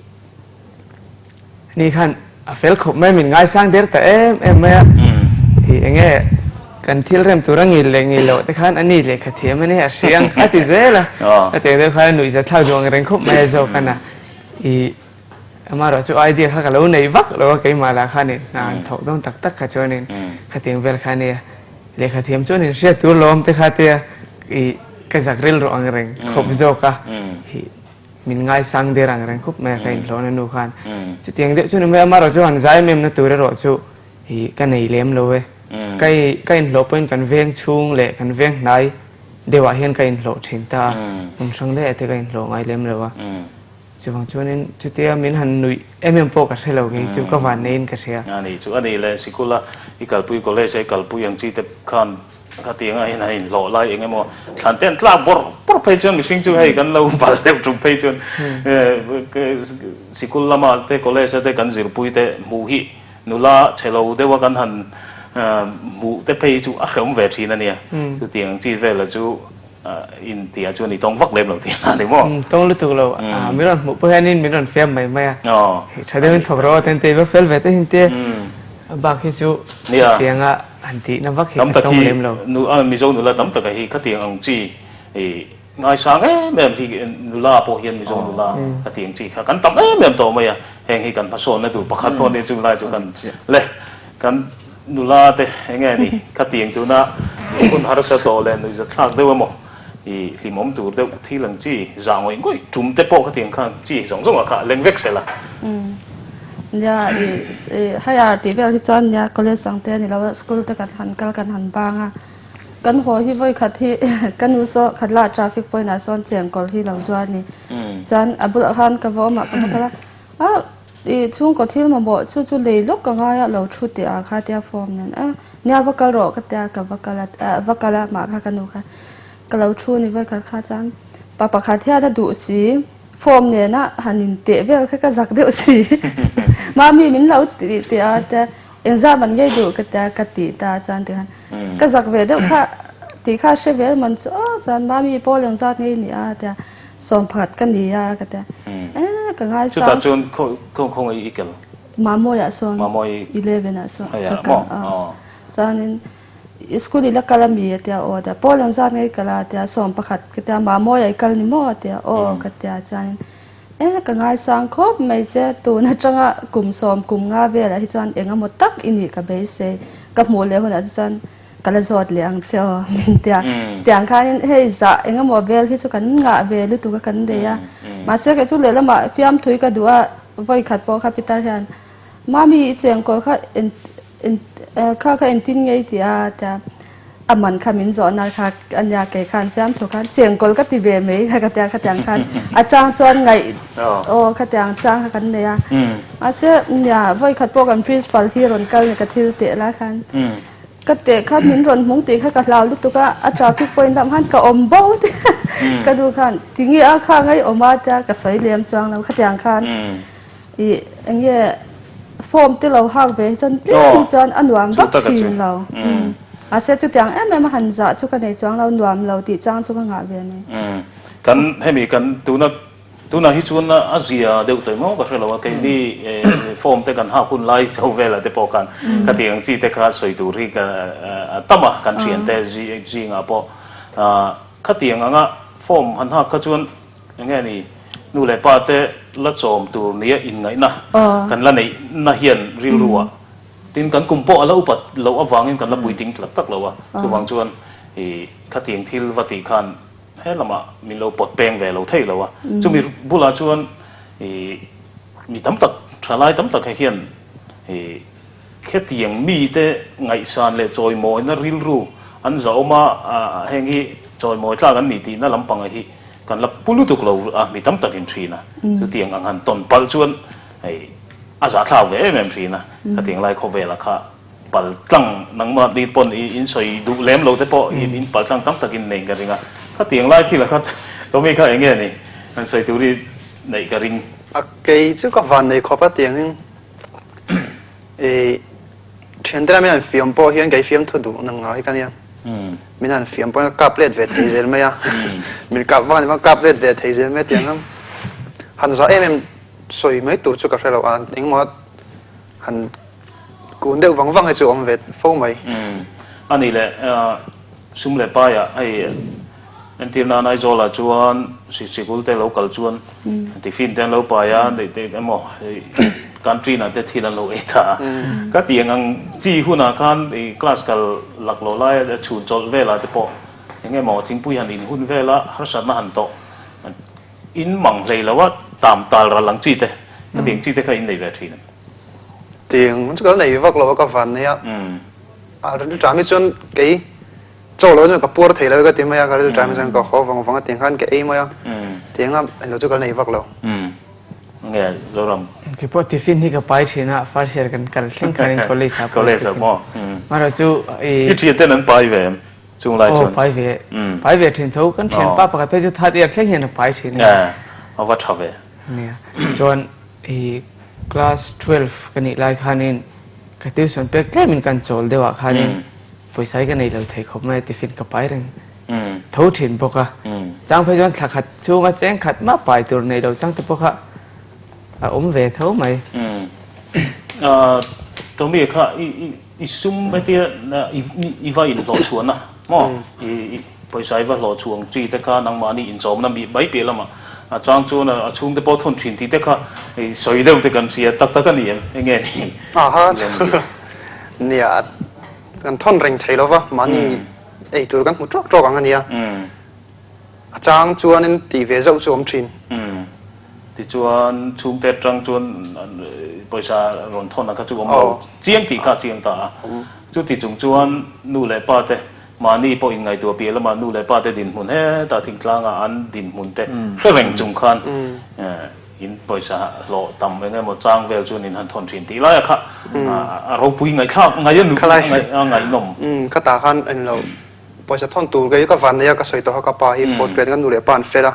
ni khan a fel khawp mai min ngaisang der ta em em mai a. I enge kan thil rem tur a ngil leh ngil loh te khan a ni lehkha thiam a nia a hriang a ti zel a. A teng deuh khan a nuih za thlak duh ang reng khawp mai a zawk a na. I amaherawh chu idea kha ka lo nei vak lo a keimah lah khanin hna an thawk dawn tak tak kha chuanin khatiang vel kha a nia. Lehkha thiam chuan in hriat tur lawm te kha tia i ka zak rilru ang reng khawp zawk a. Hi min ngaisang der ang reng khawp mai a ka inhlawhna nu khan. Chutiang deuh chu ni mai a, amaherawh chu han zai em em na tur erawh chu i ka nei lem lo e. Ka i ka inhlawh pawhin kan veng chhung leh kan veng hnai deuhah hian ka inhlawh thin ta a, hmun hrang daih ah te ka inhlawh ngai lem lo a. Chuvang chuanin chutia min han nuih em em pawh ka hre lo kei chu ka van neiin ka hria. A ni chu a ni le, sikula i kalpui college a i kalpui ang chi te khan khatiang a in a inhlawh lai eng emaw thlan te an tlak bawrh bawrh phei chuan mihring chu hei kan lo bal deuh tum phei chuan sikul lama te college a te kan zirpui te hmuh hi nula chhe lo deuh a kan han hmuh te phei chu a hreawm ve thin a nia. Chutiang ang chi vela chu In tia chuan i tawng vak lem lo tih a ni maw? Tawng lutuk lo. Min rawn hmuh pawh hianin min rawn fiam mai mai a. Tha deuhin thawk rawh aw ten te i va fel ve te hin te. Bak hi chu khatianga han tihna vak hi ka tawng lem lo. Mizo nula tam taka hi khatiang ang chi ngaisang em em hi nula pawh hian Mizo nula khatiang chi kha kan tam em em tawh mai a. Heng hi kan hmasawnna tur pakhat pawh nia chung lai chu kan le kan Nula te enge ni khatiang tuna hun harsa tawh leh nuihzat thlak deuh emaw i hlimawm tur deuh thil ang chi zah ngawih ngawih tum te pawh khatiang khan chi zawng zawng ah kha leng vek sela. Nia i higher tih vel hi chuan nia college ang te a ni lo a school te kan han kal kan han bang a kan haw hi vawi khat hi ka nu saw khat lah traffic point ah sawn chengkawl hi lo zuar ni chuan a bulah khan ka va awm ah ka va kal a a I chhungkaw thil mamawh chu chu lei lawk ka ngai a, lo thu teh a kha tia form nen a, nia va kal rawh ka tia ka va kal a, va kal a mah kha ka nu khan ka lo thu ni vawikhat kha chuan pa pakhat hian a duh si form nena han in teh vel kha ka zak deuh si mami min lo tih teh a tia engzah man ngei duh ka tia ka tih ta chuan tikhan ka zak ve deuh kha tih kha hre vel man chu aw chuan mami pawl engzat ngei ni a tia Sawm pakhat ka ni a ka ti a, eh ka ngaisang. Chutah chuan khawngaih i kel? Mamawiah sawn 11 ah sawn ka kal a, chuanin school i la kal ami a tia aw a tia, Paul ang zat nge i kal a a tia, 11 ka tia, Mamawiah i kal ni maw a tia, aw ka tia, chuanin eh ka ngaisang khawp mai che, tun atanga kum sawm kum nga velah hi chuan eng emaw tak i nih ka beisei, ka hmuh leh hunah te chuan Ka la zawt leh ang che aw min ti a. Tiang khanin hei zah engemaw vel hi chu kan ngah ve lutuk a kan nei a. Mahse kei chu lehlamah fiamthui ka duh a, vawi khat pawh kha Pitar hian Mami i chengkawl kha kha kha engtin nge i ti a tia a man kha min zawhna kha a nia kei khan fiamthu khan chengkawl ka ti ve mai kha ka tia khatiang khan a chang chuan ngaih aw khatiang chang kha kan nei a. Mahse nia vawi khat pawh kan principal hi rawn kal ni ka thil teh lai khan. Ka teh kha min rawn hmung tih kha ka hlau lutuk a, a traffic point lam khan ka awm bo te ka nu khan tinge a kha ngai awm a tia ka sawi lem chuang lo khatiang khan ih eng nge form te lo hak ve hi chuan tlem hi chuan a nuam vak thin lo mahse chutiang em em a han zah chu ka nei chuang lo nuam lo tih chang chu ka ngah ve mai. Kan hemi kan tuna Tunah hi chuan a zia deuh tawh emaw ka hre lo a, keini form te kan hak hun lai chho velah te pawh khan khatiang ang chi te kha sawi tur hi a tam a, kan thian te zingah pawh khatiang anga form han hak kha chuan eng nge ni nu leh pa te la chawm tur nia inngaihna kan la neih na hian rilru ah tin kan kum pawh a la upat loh avangin kan la puitling tak tak lo a, chuvang chuan khatiang thil va tih khan He lamah min lo pawt peng ve lo thei lo a, chumi bulah chuan ih mi tam tak, thalai tam tak hian ih khetiang mite ngaihsan leh chawimawina rilru an zahawm a, heng hi chawimawi tlak an ni tihna lampanga hi kan la pu lutuk lo a, mi tam takin thin a, chutiang ang han tawn palh chuan hei a zahthlak ve em em thin a, khatiang lai khawvela kha. Pal tlang nangmah ni pawn i in sawi duh lem lo te pawh i in pal tlang tam takin nei ka ring a, khatiang lai thil a khat Tommy kha eng nge ni han sawi tur i neih ka ring. A kei chu ka van nei khawp a tiangin i thiante lama hian fiam pawh hian kei fiam thu duh nang ngai ka nia. Min han fiam pawhin ka kap let ve thei zel mai a, min kap vang a ni maw, kap let ve thei zel mai a tiang ang. Han zah em em sawi mai tur chu ka hre lo a, engemaw han kun deuh vang vang hi chu a awm ve fo mai. A nih leh sum leh paiah hei entir nan Aizawlah chuan sikul te lo kal chuan tiffin te an lo pai a, emaw canteen ah te thil an lo ei ta a. Ka tih ang ang chi hunah khan class kal laklawh laia chhun chawlh velah te pawh eng emaw thingpui han in hun vela harsatna han tawh in mang hlei lo a, tam tal ral ang chi te, ka tih ang chi te kha in nei ve thin em? Tiang chu ka la nei vak lo a ka van nei a, a rilṭam hi chuan kei chaw lo chuan ka puar thei lo ka ti mai a, ka rilṭam hi chuan ka haw vang vang a tiang khan ka ei mai a, tiang a englo chu ka la nei vak lo. Nge Zoram? Kei pawh tiffin hi ka pai thin a, first year kan kal thleng khanin college ah pawh College ah maw? Amaherawh chu i. I thian ten an pai ve em chung lai chuan? Aw pai ve, pai ve thin tho, kan thianpa pakhat phei chu third year thleng hian a pai thin a. A va tha ve. Nia, chuan i class 12 ka nih lai khanin ka tuition pek tlemin kan chawl deuh ah khanin pawisa hi ka nei lo thei khawp mai a tiffin ka pai reng tho thin bawk a. Chang phei chuan thla khat chhunga cheng khat mah pai tur nei lo chang te pawh kha a awm ve tho mai. Tommy kha i sum hetia i va inhlawh chhuahna maw i pawisa i va hlawh chhuang chi te kha nangmahni inchawmna mi mai piah lamah a chang chuan a chhungte pawh thawn thin tih te kha sawi deuh te kan hria tak tak a ni em enge ni? Aha nia kan thawn reng thei lo va mahni ei tur kan hmu tawk tawk ang a nia. A chang chuanin tih ve zauh chu awm thin. Tichuan chhungte atang chuan pawisa rawn thawn ang kha chu awm lo chiang tih kha a chiang ta a. Chuti chung chuan nu leh pa te mahni pawh inngaihtuah piah lamah nu leh pa te dinhmun hetah thingtlangah an dinhmun te hre reng chung khan in pawisa hlawh tam eng emaw chang vel chuan in han thawn thin tih laia kha a ropui ngaihthlak ngaih a ngaihnawm. Khatah khan englo Pawisa thawn tur kei ka van nei a ka sawi tawh a ka pa hi fourth grade ka nu leh pa an fel a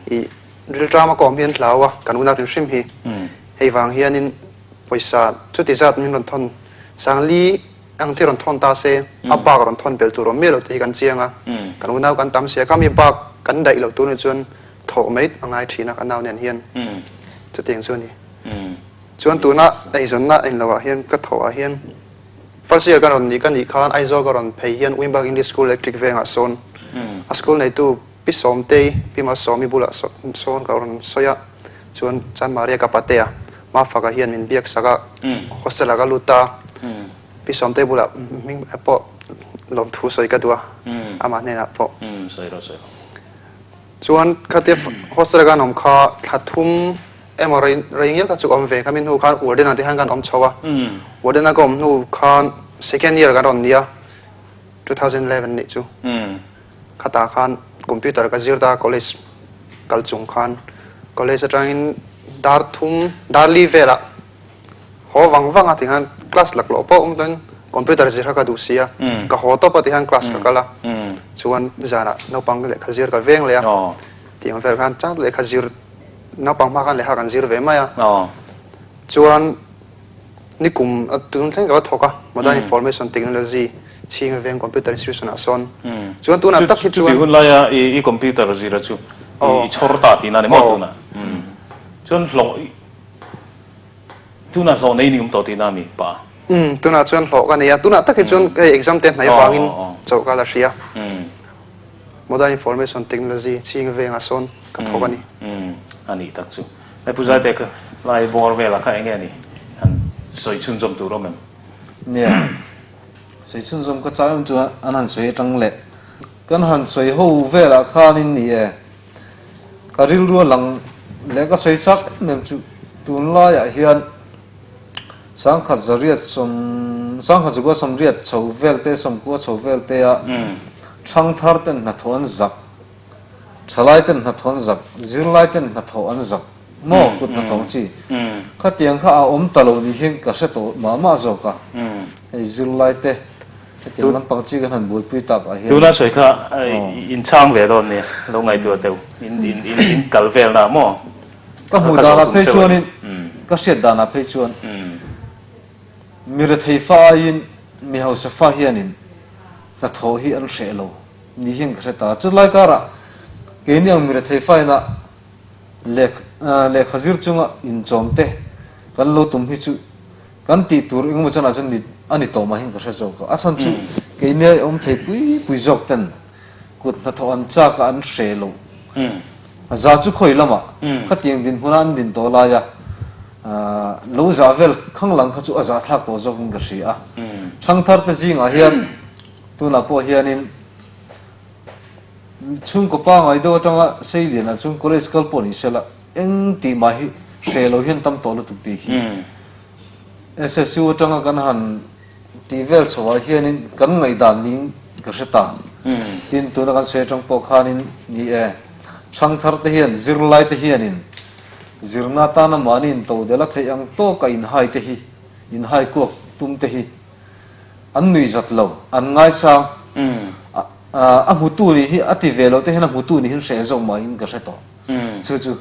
ih rilṭam a ka awm hian hlau a kan unau hrim hrim hi hei vang hianin pawisa chuti zat min rawn thawn Sangli ang te rawn thawn ta se a bak rawn thawn belh tur awm miah lo te hi kan chiang a kan unau kan tam sia khami bak kan daih loh tur ni chuan thawh mai a ngai thin a ka nau nen hian chutiang chu a ni chuan tuna eizawnna englo ah hian ka thawh ah hian First year ka rawn nih ka nih khan Aizawl ka rawn phei hian Wimberg English School Electric vengah sawn a school neitu Pi Sawmtei, Pi Malsawmi bulah sawn ka rawn sawi a, chuan Chanmaria ka patea Mafaka hian min biak sak a, hostel ah ka lut ta, Pi Sawmtei bulah hming pawh lawmthu sawi ka duh a, amah hnenah pawh. Chuan khatia hostel a kan awm kha thla thum emaw rei rei ngial kha chu awm ve khami hnu khan warden ah te hian kan awm chho a, warden a ka awm hnu khan second year kan rawn nia 2011 nih chu khatah khan computer ka zir ta college kal chung khan college atangin dar thum dar li velah Haw vang vang a tikhan class laklawh pawh awm chuan computer zir kha ka duh si a, ka haw tawp a tikhan class ka kal a, chuan zanah naupang lehkha zir ka veng leh a, tih ang vel khan chang lehkha zir naupang hma khan lehkha kan zir ve mai a, chuan nikum tun thleng ka la thawk a, Modern Information Technology chhinga veng computer institution ah sawn, chuan tunah tak hi chuan. Chutih hun laia i computer zira chu i chhawr ta tihna a ni maw tunah? Chuan hlawh. Tunah hlawh nei ni awm tawh tihna a mi pa? Umm, tunah chuan hlawh ka nei a. Tunah tak hi chuan hei exam te hnaih avangin chauh ka la hria. Modern Information Technology chhing vengah sawn ka thawk a ni. Umm, a nih tak chu. Hei Pu Zaite kha lai bawr velah kha eng nge ni han sawi chhunzawm tur awm em? Nia, sawi chhunzawm ka chak em chuan an han sawi atang leh kan han sawi ho velah khanin ni e. Ka rilru a lang leh ka sawi chak em em chu tunlaiah hian sangkhat zariat sawm sangkhat zakua sawmriat chho vel te sawmkua chho vel te a thangthar ten hnathawh an zak thalai ten hnathawh an zak zirlai ten hnathawh an zak maw kut hnathawng chi khatiang kha a awm ta lo ni hian ka hre tawh mah mah zawk a hei zirlai te Hetiang lampang chi kan han buaipui tak ah hian. Tuna sawi kha in chhang ve dawn nia, lo ngaihtuah deuh in in in in kal vel na maw? Ka hmuh danah phei chuanin, ka hriat danah phei chuan mi rethei fa aiin mi hausa fa hianin hnathawh hi an hreh lo ni hian ka hre ta. Chulai karah keini ang mirethei faina lehkha zir chunga inchawm te kan lo tum hi chu kan tih tur engemaw chanah chuan a ni tawh mahin ka hre zawk a. A chhan chu keini a awm thei pui pui zawk ten kut hnathawh an chak a an hreh lo. Za chu khawi lamah khatiang dinhmuna an din tawh laia lo zah vel khang lang kha chu a zahthlak tawh zawkin ka hria a. Thangthar te zingah hian tunah pawh hianin chhungkaw pangai deuh atanga Seilianah chuan college kal pawh ni sela eng tih mah hi hreh lo hian tam tawh lutuk tih hi SSU atanga kan han Tih vel chhoah hianin kan ngaihdan niin ka hre ta. Tin, tuna kan sawi atang pawh khanin ni e, thangthar te hian, zirlai te hianin zirna atana mahni intodelh a theih ang tawka inhai te hi, inhai kuak tum te hi an nuihzat lo, an ngaisang. A hmutu nih hi a ti ve lo te hian a hmutu nih hi an hreh zawk mahin ka hre tawh. Chu chu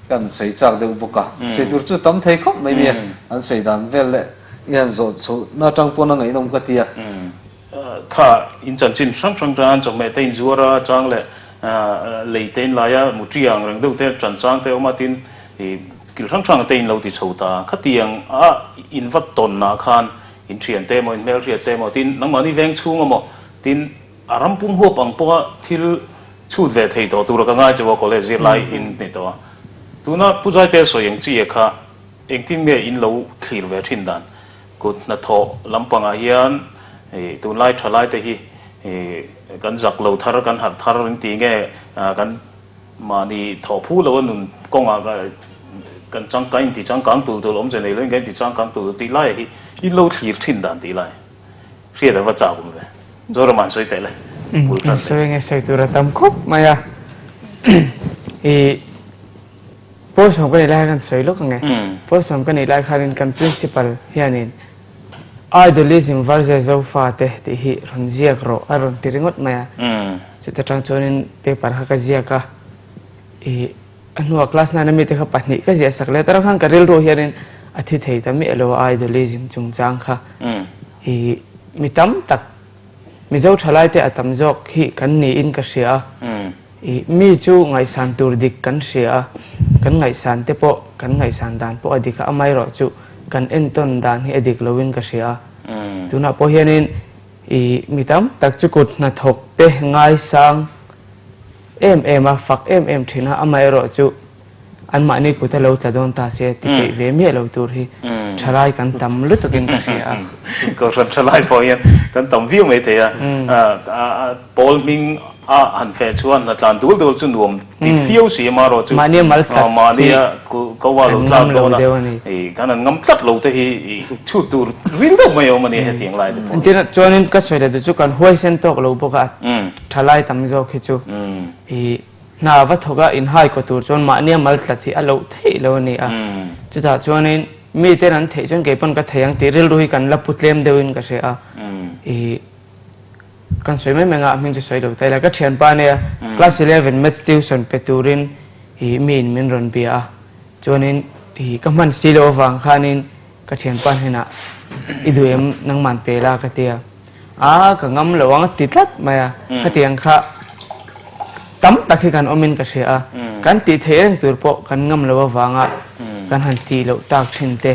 kan sawi chak deuh bawk a, sawi tur chu tam thei khawp mai nia, an sawi dan vel leh i han zawh chhoh na atang pawn a ngaihnawm ka ti a. Kha in chanchin hrang hrang tan chawhmeh te inzuar a chang leh lei te in lai a, mutri ang reng deuh te tan chang te awm a tin i kil hrang hrang te in lo ti chho ta. Khatiang a in va tawn ah khan in thian te emaw in hmelhriat te emaw tin nangmahni veng chhung emaw tin A ram pum huap ang pawha thil chhut ve thei tawh tura ka ngai chu a college zirlai in ni tawh a. Tuna Pu Zaite sawi ang chi kha engtin nge in lo thlir ve thin dan? Kut hnathawh lampangah hian tunlai thalai te hi kan zak lo thar, kan harh thar in ti nge kan mahni thawh phu lo a nun kawngah kan changkang in ti changkang tul tul awmze nei lo in kan inti changkang tul tul tih laia hi in lo thlir thin dan tih lai. Hriat a va chak awm ve. Zoram an sawi teh le. Bul tan teh. Sawi nge sawi tur a tam khawp mai a. I Pawlsawm ka nih lai khan sawi lawk ang e. Pawlsawm ka nih lai khanin kan principal hianin Idolism versus Zofa te tih hi rawn ziak rawh a rawn ti ringawt mai a. Chuta tang chuanin paper kha ka ziak a. I A hnuah class nine a mite kha pahnih ka ziah sak leh ta khan ka rilru hianin a thi thei ta miah lo a idolism chungchang kha i mi tam tak Mizo thalai te a tam zawk hi kan niin ka hria a i mi chu ngaihsan tur dik kan hria a kan ngaihsan te pawh kan ngaihsan dan pawh a dik a amaherawh chu kan entawn dan hi a dik loin ka hria a tunah pawh hianin i mi tam tak chu kut hnathawk te ngaisang em em a, fak em em thin a, amaherawh chu anmahni kut a lo tla dawn ta se ti peih ve miah lo tur hi thalai kan tam lutukin ka hria a. Kohhran thalai pawh hian kan tam viau mai thei a, pawl hming a han feh chuan hna tlan dul dul chu nuam ti fiau si amaherawh chu Mahnia mal tlat hi mahnia ko a lo kan tlak ngam lo dawn a, deuh a ni. kan han ngam tlat lo te hi chhut tur ril deuh mai a awm a ni hetiang lai te pawh hi. Tin, chuanin ka sawi leh duh chu kan huaisen tawk lo bawk a, Thalai tam zawk hi chu i hna va thawk a inhai kaw tur chuan mahnia mal tlat hi a loh theih lo a ni a. Chutah chuanin miten an theih chuan kei pawn ka thei ang tih rilru hi kan la pu tlem deuhin ka hria a. I kan sawi mai mai ang a, a hming chu sawi lo ta ila. Ka thianpa ania class 11 maths tuition pe turin i miin min rawn bia a. Chuanin i ka hman si loh avang khanin ka thianpa hnenah i duh em nangman pe la ka ti a. A ka ngam lo ang a ti tlat mai a, khatiang kha tam tak hi kan awmin ka hria a, kan tih theih reng tur pawh kan ngam lo avanga kan han tih loh tak thin te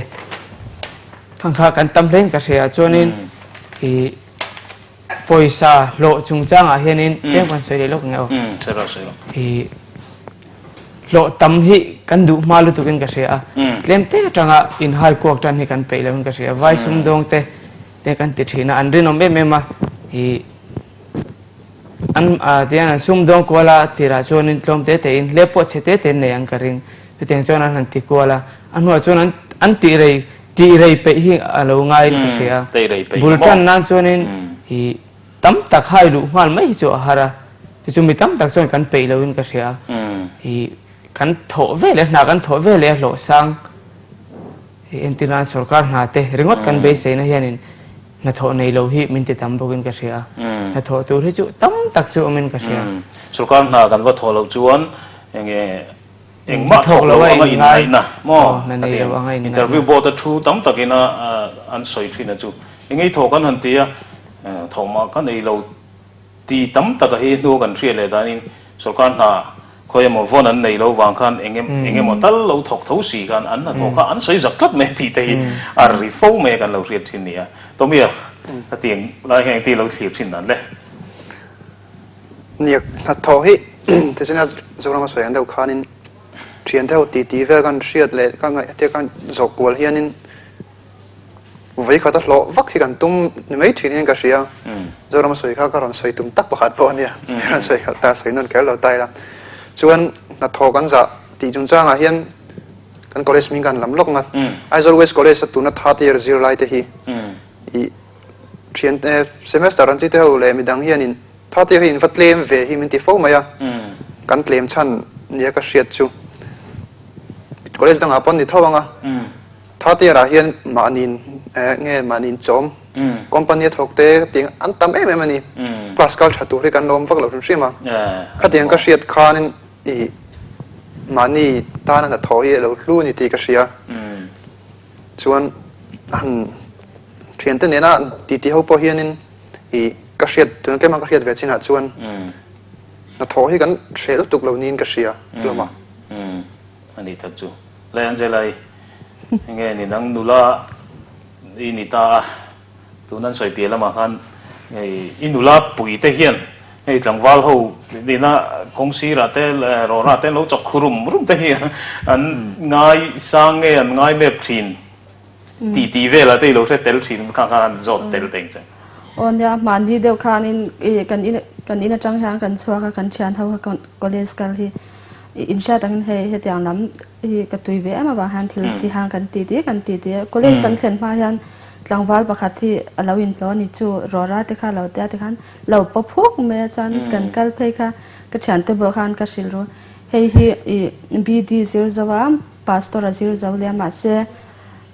khang kha kan tam hlein ka hria a, chuanin ih pawisa hlawh chungchangah hianin tlem kan sawi leh lawk ang e aw, ih hlawh tam hi kan duh hma lutukin ka hria a, tlem te atanga inhai kuak tan hi kan peih loin ka hria a, vai sumdawng te te kan ti thin a, an rinawm em em a, ih an tihian an sumdawng kual a tirah chuanin tlawm te tein hlep pawh chhe te tein nei ang ka ring, chutiang chuan an han ti kual a, a hnuah chuan an an tih rei tih rei peih hi a lo ngaiin ka hria a, bul tan nan chuanin ih tam tak hai luh nghal mai hi chu a har a, chu chu mi tam tak chuan kan peih loin ka hria a, ih kan thawh ve leh hna kan thawh ve leh a hlawh sang. Hei entir nan sorkar hna te ringawt kan beiseina hianin hnathawh nei lo hi min ti tam bawkin ka hria a, hnathawh tur hi chu tam tak chu awmin ka hria. Sorkar hna kan va thawh loh chuan enge engmah thawk lo anga inngaihna maw ka ti ang. Interview board a thu tam takin a an sawi thin a chu enge i thawh kan han ti a. Thawhmah ka nei lo ti tam taka hi hnu kan hriat leh danin sorkar hna khawi emaw vawn an nei lo vang khan eng eng emaw tal lo thawk tho si khan an hnathawh kha an sawi zak tlat mai tih te hi a ri fo mai a kan lo hriat thin nia. Tomia, ka tiang lai hian engtin lo thlir thin dan le? Nia, hnathawh hi tichuan a Zorama sawi ang deuh khanin thiante ho titi vel kan hriat leh ka ngaih kan zawh kual hianin Vawi khat a hlawh vak hi kan tum ni mai thin hian ka hria. Zoram a sawi kha ka rawn sawi tum tak pakhat pawh a nia. Ka rawn sawi khalh ta, sawi nawn kher lo ta ila. Chuan hnathawh kan zah tih chungchangah hian kan college hming kan lam lawk ngat. Aizawl West College a tuna third year zirlai te hi ih thian semester an chi te ho leh midang hianin third year hi in va tlem ve hi min ti fo mai a. Kan tlem chhan nia ka hriat chu college dangah pawh an ni tho ang a. Third year ah hian mahniin nge mahniin chawm company a thawk te tiang an tam em em a ni. Class kal tha tur hi kan lawm vak lo hrim hrim a. Khatiang ka hriat khanin ih mahni tana hnathawh hi a lo hlu a ni tih ka hria. Chuan han thiante nena titi ho pawh hianin ih ka hriat tuna keimah ka hriat ve chinah chuan hnathawh hi kan hreh lutuk lo niin ka hria hlawm a. A nih tak chu. Le Angela-i, enge ni nang nula i ni ta a, tun an sawi piah lamah khan hei i nula pui te hian hei tlangval ho nihna kawng sirah te rawrah te an lo chawk khu rum rum te hi an ngai sang nge an ngai mep thin. Tih tih velah te i lo hre tel thin kha kha an zawt tel teng che. Aw nia, mahni deuh khanin i kan in kan in atang hian kan chhuak a, kan thian ho kha college kal hi i inhriat angin hei hetiang lam hi ka tui ve em avang hian thil ti hang kan ti ti kan ti ti a. College kan thlen hma hian tlangval pakhat hi a lo inhlawh a ni chu rawra te kha lo tia tikhan lo pawp huk mai a chuan kan kal phei kha ka thiante bulah khan ka hrilh ru hei hi i BD zir zo a Pastor a zir zo leh a mahse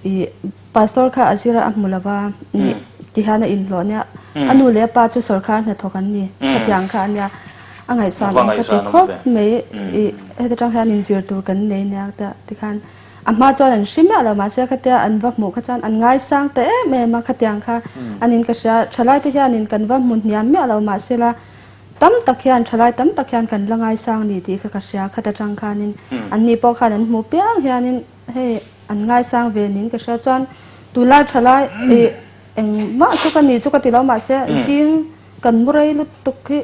i pastor kha a zir a a hmu lo va ni ti hian a inhlawh nia a nu leh a pa chu sawrkhar hnathawk an ni khatiang kha a nia a ngaihsan awm ka ti khawp mai i heta tang hian inzir tur kan nei nia ta tikhan a hma chuan an hre miah lo mahse khatia an va hmuh kha chuan an ngaisang ta em em a khatiang kha anin ka hria thalai te hianin kan va hmu hniam miah lo mahse la Tam tak hian, thalai tam tak hian kan la ngaisang ni tih kha ka hria. Khat atang khanin anni pawh khan an hmuh piang hianin hei an ngaisang ve niin ka hria. Chuan tunlai thalai ih engmah chu ka ni chu ka ti lo mahse zing kan mu rei lutuk hi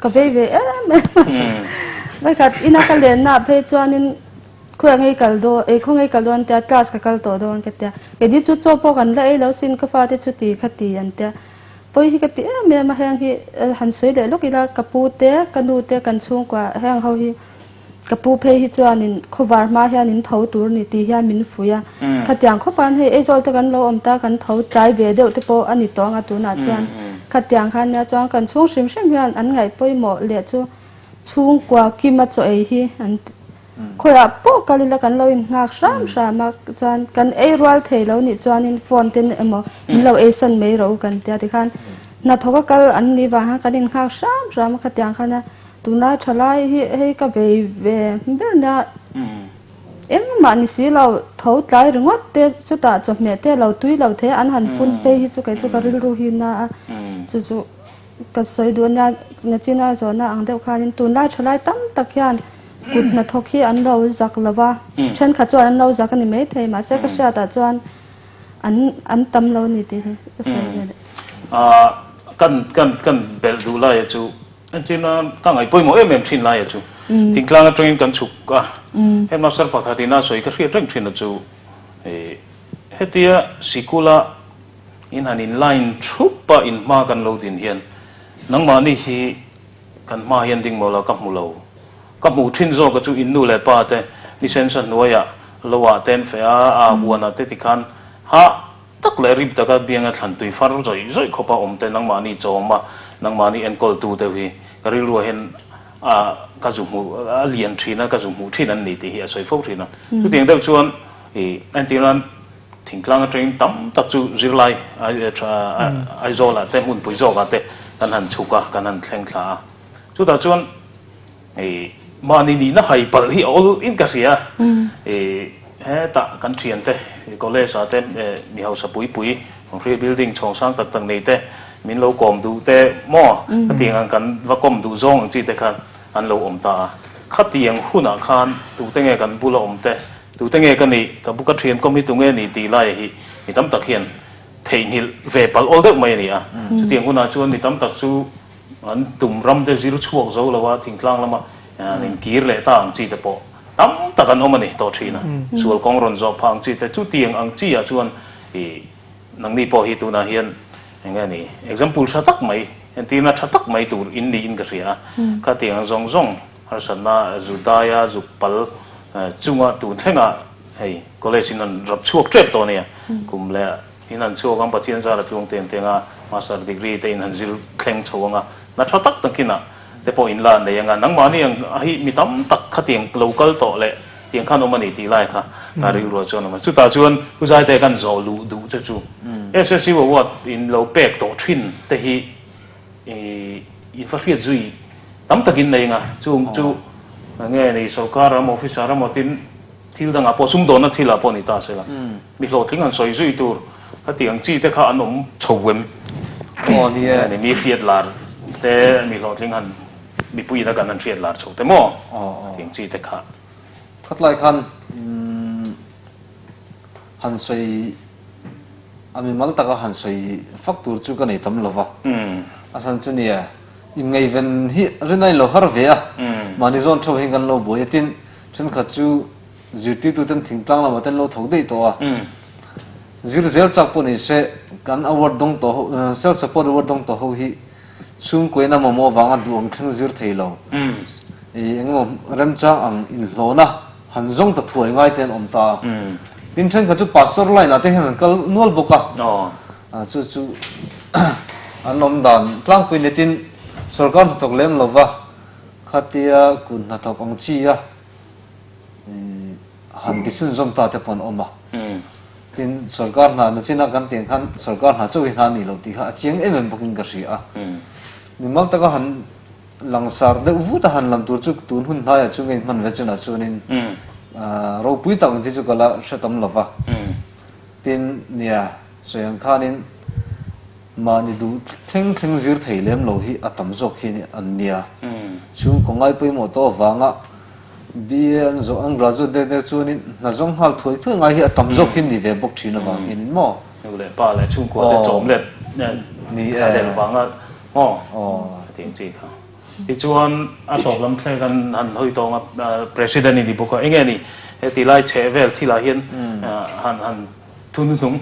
ka vei ve em em a. Vawikhat ina ka lennaah phei chuanin khawiah ngei kal dawn ei khaw ngei kal dawn an tia class ka kal tawh dawn ka tia. Keini chu chaw pawh kan la ei lo sin ka fate chu ti kha ti an tia. Pawi hi ka ti em em a, heng hi han sawi leh lawk ila ka pu te, ka nu te, kan chhungkua heng ho hi ka pu phei hi chuanin khawvar hma hian in tho tur ni tih hian min fuih a, khatiang khawp an hei Aizawl te kan lo awm ta kan tho tlai ve deuh te pawh a ni tawh ang a tunah chuan khatiang khan nia chuan kan chhung hrim hrim hian an ngaih pawimawh leh chu chhungkua kima chaw ei hi an Khawiah pawh kal ila kan lo innghak hram hram a, chuan kan ei rual thei lo nih chuanin phone ten emaw min lo ei san mai rawh u kan tia tikhan hnathawk a kal an nih vang hian kan innghak hram hram a khatiang khan a tunlai thalai hi hei ka vei ve ber nia engmah ni si lo tho tlai ringawt te chutah chawhmeh te lo tui lo thei a an han phun phei hi chu kei chu ka rilru hi na a chu chu Ka sawi duh ania, Nachina zawhna ang deuh khanin tunlai thalai tam tak hian kut hnathawk hi an lo zak lo va, thenkhat chuan an lo zak a ni maithei, mahse ka hriatah chuan an an tam lo a ni tih hi ka sawi ve leh. Kan kan kan belh duh laia chu entirna ka ngaih pawimawh em em thin laia chu thingtlang atangin kan chhuk a, headmaster pakhatin a sawi ka hriat reng thin a chu hetia sikula In han in line thup a in hma kan lo din hian nangmahni hi kan hma hian ding maw la ka hmu lo. Ka hmuh thin zawk a chu in nu leh pa te ni sensa hnuaiah lo ah te an feh a, a huan ah te tikhan hah tak leh rip taka bianga thlan tui far zawih zawih khawp a awm te nangmahni chawm a nangmahni enkawl tu te hi ka rilruah hian a ka zu hmuh a lian thin a ka zu hmuh thin an ni tih hi a sawi fo thin a. Chutiang deuh chuan ih entirnan Thingtlang atangin tam tak chu zirlai Aizawlah te hmunpui zawkah te kan han chhuk a, kan han thleng thla a. Chutah chuan mahni nihna hai palh hi a awl in ka hria. Hetah kan thiante college ah te mi hausa pui pui concrete building chhawng sang tak tak nei te. min lo kawm duh te maw khatiang ang kan va kawm duh zawng ang chi te kha an lo awm ta a. Khatiang hunah khan tute nge kan bula awm te, tute nge ka nih, ka bu ka thian kawm hi tunge ni tih laia hi mi tam tak hian theihnghilh ve palh awl deuh mai a ni a. Chutiang hunah chuan mi tam tak chu an tum ram te zir chhuak zo lo a, thingtlang lama an inkir leh ta ang chi te pawh tam tak an awm a ni tawh thin a. Sual kawng rawn zawh phah ang chi te, chutiang ang chi ah chuan ih nangni pawh hi tunah hian eng nge ni example tha tak mai, entirna tha tak mai tur in niin ka hria a. Khatiang ang zawng zawng harsatna zu daia zuk pal chunga tun thlengah hei college in an rap chhuak tep tawh a nia. Kum leh In han chhuak ang, Pathian zara tluang teng teng a, Master degree te in han zir thleng chho ang a, na tha tak takin ah te pawh in la nei ang a, nangmahni ang hi mi tam tak khatiang lo kal tawh leh tiang khan awm a ni tih lai kha ka rilruah chuan awm a. Chutah chuan Pu Zaite kan zawh luh duh che chu SSU award in lo pek tawh thin te hi in va hriat zui tam takin nei ang a, chung chu nge ni sorkar ram officer emaw tin Thil dangah pawh sumdawnna thilah pawh ni ta se la, mi hlawhtling han sawi zui tur heti ang chi te kha an awm chho em? Aw ni e. Ni mi hriat lar te mi hlawhtling han mipuiin a kan han hriat lar chho te maw? Heti ang chi te kha. Khatlai khan han sawi a mimal taka han sawi fak tur chu ka nei tam lo va, a chhan chu nia inngaihven hi rin a inlo har ve a, mahni zawn theuh hi kan lo buai a tin Thenkhat chu zirtirtuten thingtlang lamah te an lo thawk daih tawh a, zir zel chak pawh ni se kan award dawng tawh ho, self support award dawng tawh ho hi chhungkuaina mamawh avanga duh ang thleng zir thei lo, ih eng emaw remchang ang inhlawhna han zawng ta thuai ngai te an awm ta a. Tin thenkhat chu pastor line ah te hian an kal nual bawk a, chu chu an awm dan tlangpui ni tin sorkar hnathawk lem lova Khatia kut hnathawk ang chi a han ti chhunzawm ta te pawh an awm a. Tin, sorkar hna na chin a kan tih ang khan sorkar hna chauh hi hna a nih loh tih kha a chiang em em bawkin ka hria a. Mimal taka han langsar deuh vut a han lam tur chu tun hun hnaiah chu ngei hman ve chinah chuanin ropui tak ang chi chu ka la hre tam lo va. Tin, nia, sawi ang khanin Mahni duh thleng thleng zir thei lem lo hi a tam zawk hi an nia. Chhungkaw ngai pawimawh tawh avanga BA an zawh an graduate dek dek chuanin hna zawng nghal thuai thuai ngai hi a tam zawk hi ni ve bawk thin avang hianin maw? Nu leh pa leh chhungkua te chawm let thla del vanga maw? Hetiang chi kha. Tichuan a tawp lam thleng kan han hawi tawng a, President i ni bawk a, enge ni heti lai chheh vel thilah hian han han thunhnung